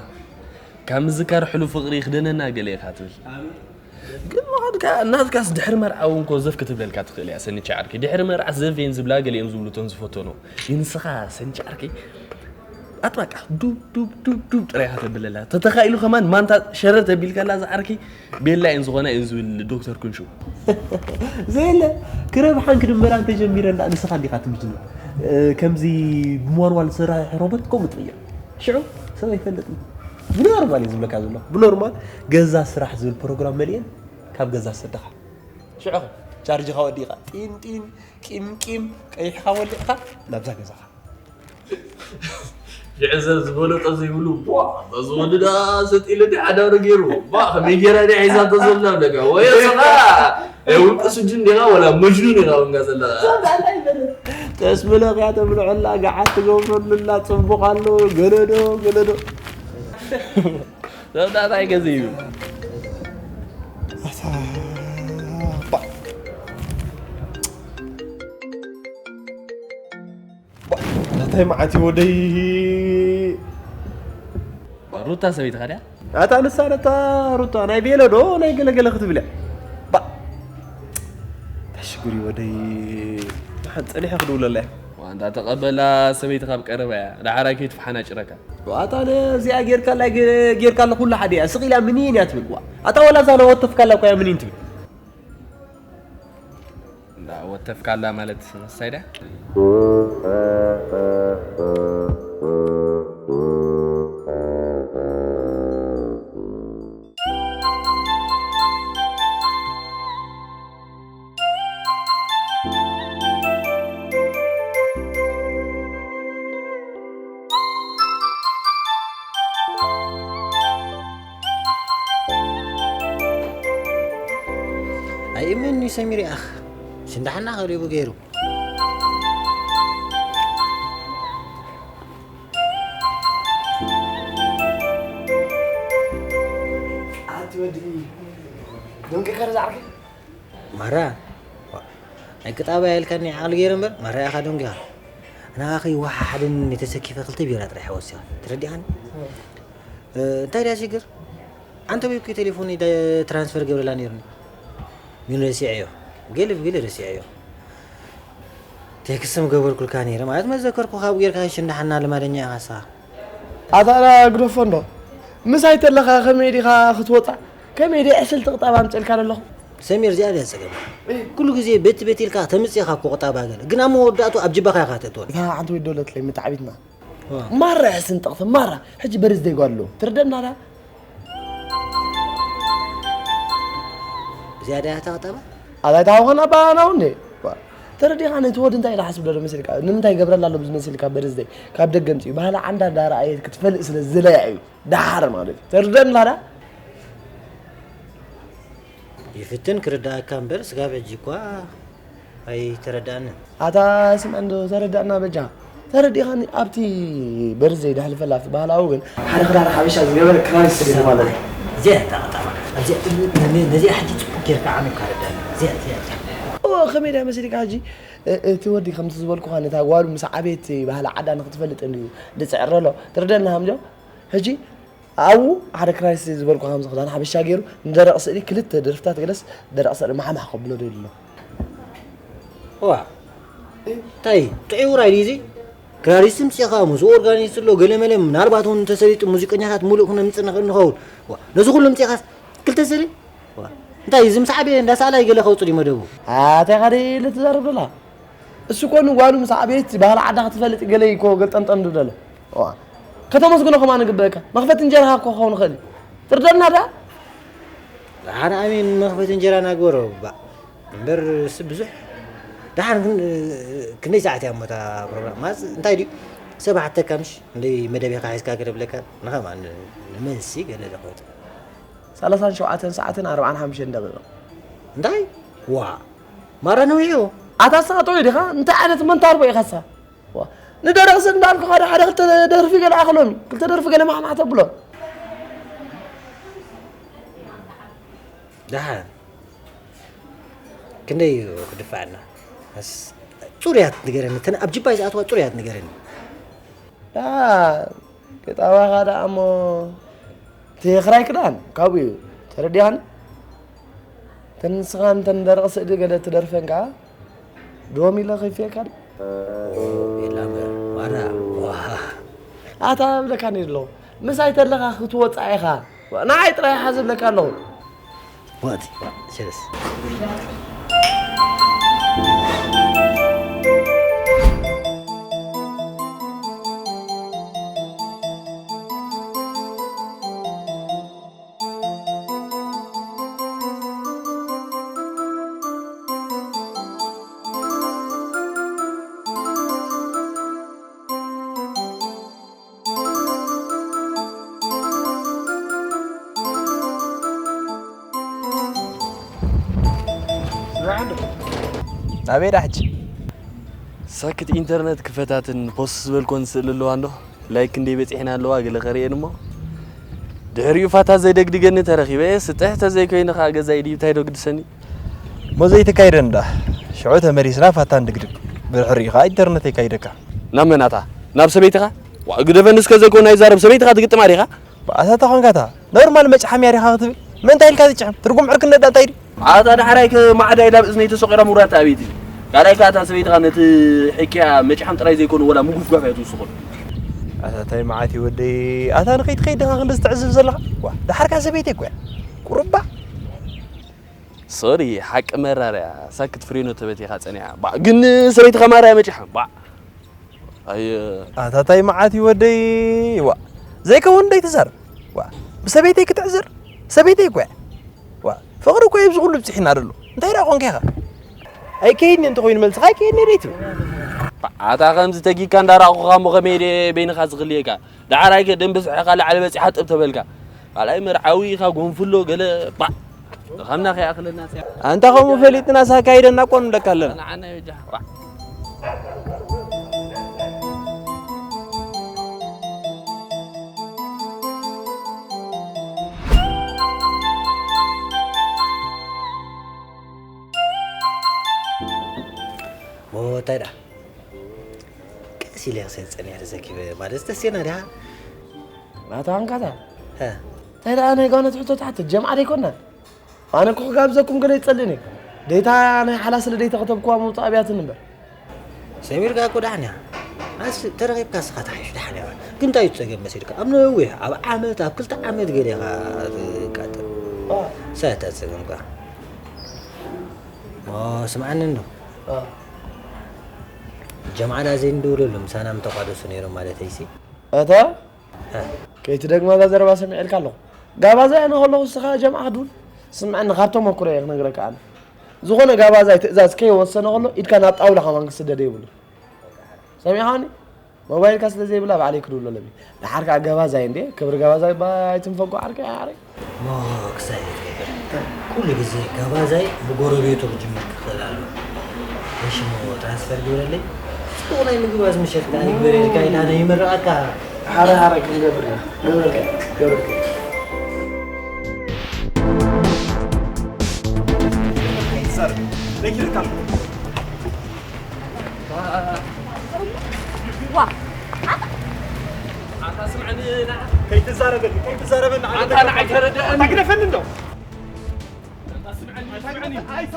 ካብ ምዝካር ሕሉፍ ፍቕሪ ይኽደነና ገለ ኢኻ ትብል። ግን ምዃንካ እናትካስ ድሕሪ መርዓ እውን እኮ ዘፍ ክትብለልካ ትኽእል እያ ሰኒቻ ዓርከይ። ድሕሪ መርዓ ዘፍ እየን ዝብላ ገሊኦም ዝብሉ እቶም ዝፈተኑ። ግን ንስኻ ሰኒቻ ዓርከይ ኣጥባቃ ዱብ ዱብ ዱብ ዱብ ጥራይ ኢኻ ተብለላ። ተተኻኢሉ ከማን ማንታ ሸረር ተቢልካላ ዝዓርከይ ቤላ እየን ዝኾና እየን ዝብል ዶክተር ክንሹ። ዘየለ ክረብሓን ክድምራን ተጀሚረ እንዳ ንስኻ እንዲኻ ትምጅኑ። እ፣ ከምዚ ብማንዋል ዝሰርሕ ሮቦት ከምኡ ትቕይር። ሽዑ ሰብ ኣይፈልጥን። ብኖርማል እየ ዝብለካ ዘለኹ። ብኖርማል ገዛ ስራሕ ዝብል ፕሮግራም መሊአን ካብ ገዛ ዝሰደኻ። ሽዑ ኸ ቻርጅኻ ወዲእኻ ጢን ጢን ቂም ቂም ቀይሕኻ ወሊዕኻ ናብዛ ገዛኻ። ሽዑ ሰብ ዝበለጦ ዘይብሉ፣ ቧ፣ በዚ ወዲ ደኣ ሰጥ ኢሉ ድዩ ሓዳሩ ገይሩ? ቧ፣ ከመይ ገይራ ድያ ሒዛቶ ዘላ ብለካ። ወይ እስኻ፣ እ፣ ውልቂ ስጁን ዲኻ ወላ መጅኑን ኢኻ ኮንካ ዘለኻ? ጠስሚ ለኽያ ተብልዐላ፣ ገዓት ትገብረሉላ፣ ጽቡቕ ኣሎ፣ ገለዶ፣ ገለዶ። ሰብ ዳታ ኣይገዝእ እዩ። ኣታ፣ ባ። ባ፣ እንታይ መዓት እዩ ወደይ? ሩታ ሰበይትኻ ድያ? ኣታ ንሳ ነታ ሩታ ናይ ቤሎ ዶ ናይ ገለገለ ክትብል እያ። ባ፣ እንታይ ሽግር እዩ ወደይ? ደሓን ጸኒሐ ክድውለላ እየ። ዋንታ ተቐበላ፣ ሰበይቲ ካብ ቀረባ እያ። ደሓር ኣይከይትፈሓናጭረካ። ዋታ ነዚኣ ጌርካላ፣ ጌ-፣ ጌርካላ ኩሉ ሓደ እያ። ስቕ ኢላ ምኒን እያ ትብል። ዋ፣ ኣታ ዋላ እዛ ወተፍካላ እኮ እያ ምኒን ትብል። እንዳ ወተፍካላ ማለት ንሳይ ድያ? ኣይእመን እዩ ሰሚር ይኣኽ ሽንዳሕና ኸሪቡ ገይሩ። ደንቂካ ዶ ዝዓርኪ? ማራ፣ ናይ ቅጣባ ያልካኒ ዓቕሊ ገይረ እምበር፣ ማራ ኢኻ ደንጊኻ። ኣነ ኣኺ ወሓሓድን የተሰኪፈ ክልተ ቢራ ጥራሕ ወሲኻ። ተረዲኻኒ? እ፣ እንታይ ድያ ሽግር? ኣንተ ወይ እኮ ቴሌፎን ዳ-፣ ትራንስፈር ገብረላ ነይሩኒ። ግን ረሲዐዮ። ገለ ብገለ ረሲዐዮ። ቴክስት ምገበርኩልካ ነይረ ማለት መዘከርኩ ካብ ጌርካ ሽንዳሓና ልማደኛ ኢኻ ንስኻ። ኣታ ግደፎ እንዶ። ምሳይ ተለኻ ከመይ ዲኻ ክትወጻ? ከመይ ዲ ዕስልቲ ቅጣባ ኣምጽእልካ ዘለኹ? ሰሚር፣ እዚኣ ድያ ጸገም? ኩሉ ግዜ በቲ በቲ ኢልካ ተምጽእ ኢኻ እኮ ቅጣባ ገለ። ግን ኣብ መወዳእቱ ኣብ ጅባኻ ኢኻ ተእትወን። እታ ሓንቲ ወይ ዶለትለይ መታዕቢትና። ዋ። ማራ እያ ስንጥቕቲ፣ ማራ። ሕጂ በርዝደይ ጓል ኣለዎ። ትርደና ዳ? እዚኣ ድያ እታ ቅጣባ? ኣታ ኣይትሃውኸና ባና እንዴ? ዋ። ተረዲኻ ነቲ ወዲ እንታይ ኢላ ሓስብ ዶ መሲልካ? ንምንታይ ይገብረላ ኣሎ ብዝመስልካ በርዝደይ? ካብ ደገ ኣምጺኡ። ባህሊ ዓንዳ እንዳረኣየ ክትፈልጥ ስለ ዝለያ እዩ። ደሓር ማለት እዩ። ተርደን ላዳ? ይፍትን ክርዳእካ እምበር ስጋብ ሕጂ እኳ ኣይተረዳእንን። ኣታ ስምዐ እንዶ ተረዳእና በጃ። ተረዲኻኒ ኣብቲ በርዘይ ደሕልፈላ ኣብቲ ባህላዊ ግን ሓደ ክዳን ሓበሻ ዝገበረ ክራር ይስደድ ማለት እዩ። እዚኣ እያ እታ ቀጣማ። እዚኣ፣ ነ-፣ ነዚኣ ሕጂ ጽቡቅ ጌርካ ዓሚቕካ ረዳእኒ። እዚኣ፣ እዚኣ፣ እዚኣ። ኦ፣ ከመይ ድያ መሲልካ ሕጂ? እ-፣ እቲ ወዲ ከምቲ ዝበልኩኻ ነታ ጓሉ ምስ ዓበየት ባህሊ ዓዳ ንክትፈልጥ እንድዩ ዝጽዕር ዘሎ። ትርደኒ ሃምጆ? ሕጂ ኣብኡ ሓደ ክራይስ ዝበልኩ ከምዚ ክዳን ሓበሻ ገይሩ ንደረቕ ስእሊ ክልተ ደርፍታት ገለስ ደረቕ ስእሊ ማሕማሕ ከብሎ ደልዩ ኣሎ። እዋ፣ እንታይ ጥዑይ ውራይ ድዩ እዚ? ክራሪስት ምጽኻ፣ ምስኡ ኦርጋኒስት ኣሎ፣ ገለ መለ፣ ምናልባት እውን እንተሰሊጡ ሙዚቀኛታት ሙሉእ ክነምጽእ ንኽእል ንኸውን። እዋ፣ ነዚ ኩሉ ምጽኻስ ክልተ ስእሊ? እዋ፣ እንታይ እዚ ምስ ዓበየ እንዳ ሰኣላይ ገለ ከውጽእ ድዩ መደቡ? ኣታ ኢኻ ድዩ ትዛረብ ደላ? እሱ እኮ ንጓሉ ምስ ዓበየት ባህሊ ዓዳ ክትፈልጥ ገለ እኮ ገልጠምጠም ዝብል ዘሎ። እዋ። ከተመስግኖ ከማን ይግበእካ። መኽፈቲ እንጀራኻ እኮ ክኸውን ይኽእል እዩ። ትርደና ዳ? ደሓን ኣሜን መኽፈቲ እንጀራ ናግበሮ። ባ-፣ እምበር እሱ ብዙሕ። ደሓን ግን፣ ክንደይ ሰዓት እያ እሞ እታ ፕሮግራም? ማለት እንታይ ድዩ? ሰብ ሓተካ ምሽ? ክንደይ መደብ ኢኻ ሒዝካ ገለ ብለካ? ንኸማን ንመልሲ ገለ ዶ ከውጽእ? ሰላሳን ሸውዓተን ሰዓትን ኣርብዓን ሓሙሽተን ደቂቕ። እንታይ? ዋ! ማራ ነዊሑ። ኣታ ንስኻ ጥዑይ ዲኻ? እንታይ ዓይነት መንታርቦ ኢኻ ንስኻ? ዋ፣ ንደረቕ ስእሊ እንዳልኩኻ ዶ ሓደ ክልተ ደርፊ ገለ ኣኽሎም፣ ክልተ ደርፊ ገለ ማሕማሕ ተብሎ። ደሓን። ክንደይ እዩ ክድፋዓና? ኣስ-፣ ጽሩያት ንገረኒ። እተን ኣብ ጅባይ ዝኣትዋ ጽሩያት ንገረኒ። ደሓን። ገጣባኻ ደኣ እሞ እቲ ክራይ ክዳን ካብኡ እዩ። ተረዲኣኒ? እተን ንስኻን እተን ደረቕ ስእሊ ገለ ትደርፈን ከኣ ዶም ኢለ ከፊኤካ ድየ? የላ እምበር፣ ዋዳ፣ ዋ። ኣታ እብለካ ነይረ ኣለኹ። ምሳይ ተለኻ ክትወጽእ ኢኻ። ንዓይ ጥራይ ሓዝ እብለካ ኣለኹ። ወእቲ፣ ዋ፣ ሸለስ። ኣበይ ዳ ሕጂ? ሳክት ኢንተርነት ክፈታትን ፖስት ዝበልኮን ስእሊ ኣለዋ እንዶ ላይክ ክንደይ በጺሕና ኣለዋ ገለ ከርእየን እሞ ድሕሪኡ ፋታ ዘይደግድገኒ ተረኺበ ስጥሕ ተዘይኮይኑ ኸዓ ገዛይ ድዩ እንታይ ዶ ግድሰኒ? እሞ ዘይተካይደ እንዳ ሽዑ ተመሊስና ፋታ ንድግድግ ብድሕሪኡ ኸዓ ኢንተርነት የካይደካ። ናብ መናታ? ናብ ሰበይትኻ? ዋ ግደፈኒ እስከ ዘይኮነ ኣይዛረብ ሰበይትኻ ትግጥማ ዲኻ? ኣታ ተኾንካታ ኖርማል መጭሓምያ ዲኻ ክትብል ምእንታይ ኢልካ ትጭሕም? ትርጉም ዕርክነት እንታይ ድዩ? ኣታ ዳሕራይ ከ ማዕዳ ኢላ ኣብ እዝነይ ተሰቒላ ምውራድ ኣበይቲ? ካልኣይ ከኣ እታ ሰበይትኻ ነቲ ሕቅያ መጭሓም ጥራይ ዘይኮነ ወላ ምጉፍጓፍ እያ ትውስኸሉ። ኣታ ታይ መዓት እዩ ወደይ? ኣታ ንኸይትኸይድ ዲኻ ክንድዚ ትዕዝብ ዘለኻ? ዋ፣ ደሓርካ ሰበይተይ እኮ እያ። ቁሩባ። ሶሪ፣ ሓቂ መራር እያ። ሳክት ፍሬኖ ተበቲኻ ጸኒሓ። ባ፣ ግን ሰበይትኻ ማራ እያ መጭሓም። ባ። ኣየ ኣታ ታይ መዓት እዩ ወደይ? ዋ፣ ዘይከውን ደይ ትዛረብ። ዋ፣ ብሰበይተይ ክትዕዝር? ሰበይተይ እኮ እያ። ዋ፣ ፍቕሪ እኮ እዩ ኣብዚ ኩሉ ብጽሒና ደሎ። እንታይ ደኣ ኮንካ ኢኻ? ኣይከይድን እንተኾይኑ መልስኻ ኣይከይድን እየ ደይ ትብል? ኣታ ከምዚ ተጊካ እንዳረኣኹኻ እሞ ከመይ ድየ በይንኻ ዝኽልየካ? ደሓራይ ከ ደንበ ስሕኻ ላዕሊ በጺሓ ጥብ ተበልካ። ካልኣይ መርዓዊ ኢኻ ጎንፍሎ ገለ ባ። ኸምና ከይኣኽለና ሲያ። ኣንታ ከምኡ ፈሊጥናስ ኣካይደና እኮ ንብለካ ኣለና። ንዓና ይበጃ። ባ። ዳ ቀስ ኢለ ክሰል ጸኒሐ ተዘኪበ ማለት ተሴና ዲኻ? ናታ ኣንካታ? ሀ። እንታይ ደኣ ናይ ጓኖት ሕቶ ትሓትት? ጀምዓ ዶ ኣይኮንና? ኣነ እኮ ክጋብዘኩም ገለ ይጸልእኒ። ደይታ ናይ ሓላ ስለ ደይታ ከተብኩዋ መውጽእ ኣብያትን እምበር። ሰሚርካ እኮ ደሓን እያ። ኣስ ተረኺብካ እስኻ ተሓይሽ ደሓን እያ። ግን እንታይ እዩ ጸገም መሲልካ? ኣብ ነዊሕ፣ ኣብ ዓመት፣ ኣብ ክልተ ዓመት ገለ ኢኻ ትቃጠል። ኦ። እንታይ እታ ጸገምካ? ኦ፣ ስምዓኒ እንዶ። ኦ። ጀምዓ ዳ ዘይንድውለሉ ምሳና ምተቋደሱ ነይሮም ማለት እይሲ? እታ? እ። ከይትደግማ እዛ ዘረባ ሰሚዐልካ ኣለኹ። ጋባዛ ኣነ ከለኹ እስኻ ጀምዓ ክትብል? ስምዐኒ፣ ካብ ተመኩሮ እየ ክነግረካ ኣነ። ዝኾነ ጋባዛይ ትእዛዝ ከይወሰነ ከሎ ኢድካ ናብ ጣውላ ከማን ክስደድ የብሉ። ሰሚዕኻኒ? ሞባይልካ ስለ ዘይብላ ባዕለይ ክድውሎ ኣለኒ። ደሓር ከኣ ጋባዛይ እንዴ? ክብሪ ጋባዛይ እባ ኣይትንፈጎ ዓርከይ፣ ዓርከይ። ሞ ክሳይ ይትገብር። ኩሉ ግዜ ጋባዛይ ብጎረቤቱ ክጅምር ክኽእል ኣለዎ። እሺ፣ ሞ ትራንስፈር ግበረለይ። ጽቡቕ ናይ ምግባዝ ምሸት ከኣ ይግበረልካ ኢለ ኣነ ይምርቐካ። ሓረ ሓረ ክንገብር ኢና። ግበረልካ፣ ግበረልካ። ዋ፣ ኣታ ስምዐኒ፣ ንዓ። ከይትዛረበኒ፣ ከይትዛረበኒ፣ ኣነ ኣታ ንዓይ ተረድኣኒ። ኣታ ግደፈኒ እንዶ። ኣታ ስምዐኒ፣ ስምዐኒ።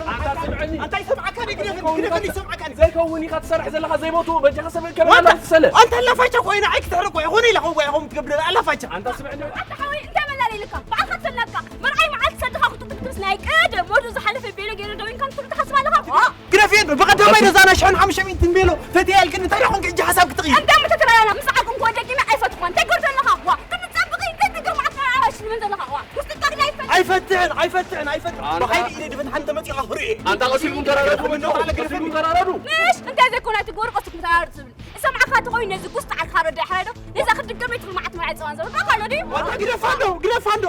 ኣታ ስምዐኒ። ኣታ ይሰምዓካ፣ ግደፈኒ፣ ግደፈኒ፣ ይሰምዓካ። ዘይከውን ኢኻ ትሰርሕ ዘለኻ፣ ዘይሞቱ በጃኻ ሰብ ከመይ ዋታ፣ ትሰለ? ኣንታ ኣላፋቻ ኮይና፣ ኣይ ክትሕርቅ ወይ፣ ኾነ ኢላ፣ ኾን ወይ፣ ኾን ትገብር ኣላፋቻ። ኣንታ ስምዐኒ። ኣታ ሓወይ፣ እንታይ መላለ ኢልካ? ባዕልኻ ትሰላካ። መርዓይ መዓልቲ ሰድኻ ክትጥብስ ናይ ቀደም ወዱ ዝሓለፈ ቤሎ ገይረ ደዊንካ ክትብል ትሓስብ ኣለኻ? ዋ! ግደፍየን፣ ብቐዳማይ ነዛ ናይ ሽሕን ሓሙሽተ ሚእትን ቤሎ ፈትያ ኢልክኒ፣ እንታይ ደኣ ኮንኪ ሕጂ ሓሳብ ክትቕይሪ? እንዳ ምተተላላና ምስ ዓቕን ክወደጊና ኣይፈትኹን። እንታይ ገርዶ ኣለኻ? ዋ! ክንጸብቕ እንታይ ትግርማዕ ተዓባሽ ምን ዘለኻ? ዋ! ውስጥካ ግን ኣይፈትሕን። ኣይፈትሕን፣ ኣይፈትሕን፣ ኣይፈትሕን። ኣንታ ብሓይሊ ኢለ ድፈትሓ እንተመጺኻ ክርኢ። ኣንታ ቀሲልኩም ተራረዱ፣ ምንድነው? ባዕለ ግደፍየን። ቀሲልኩም ተራረዱ። ምሽ እንታይ ዘይኮነ እቲ ጎርቆ ስኩም ተራረዱ ትብል። እሰምዓካ ተኾይኑ ነዚ ጉስጣዕ ኣልካ ረዳይ ሓራይ ዶ? ነዛ ክትድገም ይትኽል መዓት መርዓይ ጸዋን ዘሎ። ዶ ካሎ ድዩ? ኣታ ግደፋ እንዶ፣ ግደፋ እንዶ።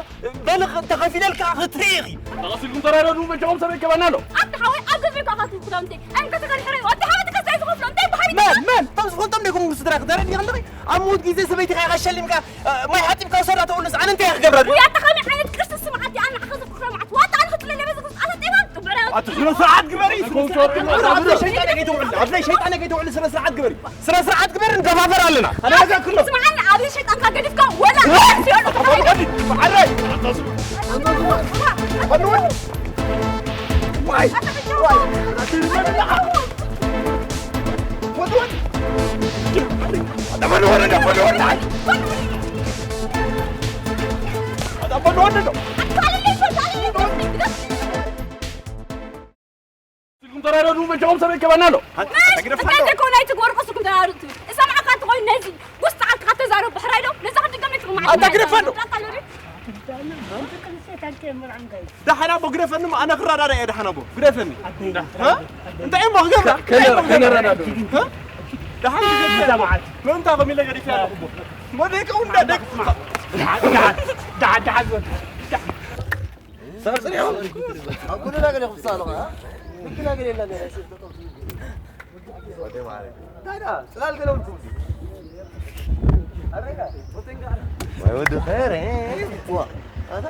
በል ተኸፊለልካ ክትርኢ ኢኺ። ተቐሲልኩም ተራረዱ፣ በጃኹም ሰብ ይከባና ኣሎ። ኣታ ሓወይ፣ ኣብ ገዛይ እኳ ካትኩም ክዳውንተይ። ኣይ፣ እንከተጋሪ ሕረይ፣ ኣታ ሓወይ፣ ተከሳይ ዝኸፍሎ፣ እንታይ ብሓቢት መን፣ መን? እቶም ዝፈልጦም ደይኮንኩም ስድራኺ፣ ተረዲእኻ ኣለኺ? ኣብ ሞት ግዜ ሰበይትኻ ኢኻ ሸሊምካ፣ እ፣ ማይ ሓጺብካ ውሰዳ ተብሉስ፣ ኣነ እንታይ እየ ክገብረሉ? ወይ ኣታ ከመይ ዓይነት ቅርሲ ስምዓት እያ? ኣነ ዓኸ ዘኩርካ መዓት፣ ዋጣ ኣነ ክጥለለ በዚ ጉስጣዕ ሰጤባ፣ ጥበራዊ። ኣቲ ስነ ስርዓት ግበሪ፣ ስነ ስርዓት ግበሪ። ኣብ ዘይሸይጣን ገይትውዕል፣ ኣብ ዘይሸይጣን ገይትውዕል፣ ስነ ስርዓት ግበሪ። ስነ ስርዓት ግበር፣ ንደፋፈር ኣለና። ኣነ ገዛ ክሎ። ስምዓኒ፣ ኣብ ሸይጣንካ ገዲፍካ ወላ ወዲ፣ ሲኦል ወዲ፣ ዓረይ። ወዲ፣ ወዲ። ዋይ፣ ዋይ። ወዲ፣ ወዲ። ወዲ፣ ወዲ። ወዲ፣ ወዲ። ወዲ፣ ወዲ። ኢልኩም ተራረዱ፣ በጃኹም ሰብ ይከባና ኣሎ። እንታይ ዘይኮነ ኣይትግበር፣ ቀስኩም ተራረዱ ትብል። እሰምዓካ እንተኾይኑ ነዚ ጉስጣዓልካ ተዛረብ ብሕራይ ዶ? ነዛ ክትድገም ኣይትኽእልም። ኣታ ግደፋ ኣሎ። ደሓን ኣቦ ግደፈኒ፣ ኣነ ክረዳዳ እየ። ደሓን ኣቦ ግደፈኒ። እ? እንታይ እሞ ክገብራ? እንታይ እሞ ክገብራ? ከነረዳድኡ። እ? ደሓን ግደፈኒ። ምእንታ ከምኢለ ገዲፈ ኣለኹ እቦ። እሞ ደቂ እውን እንዳ ደቂ ደሓን፣ ደሓን፣ ደሓን፣ ደሓን ዝበል። ሰብ ጽኒሑ። ኣብ ኩሉ ነገር ይኽፍሳ ኣለኹ፣ እ? ምክላ ገለ የለን፣ ገለ። ወደ ማለት። ታዲያ ጽላል ገለ ውልኩም። ኣረጋ፣ ወተንጋ። ወይ ወደ ኸረ። ዋ፣ ኣታ?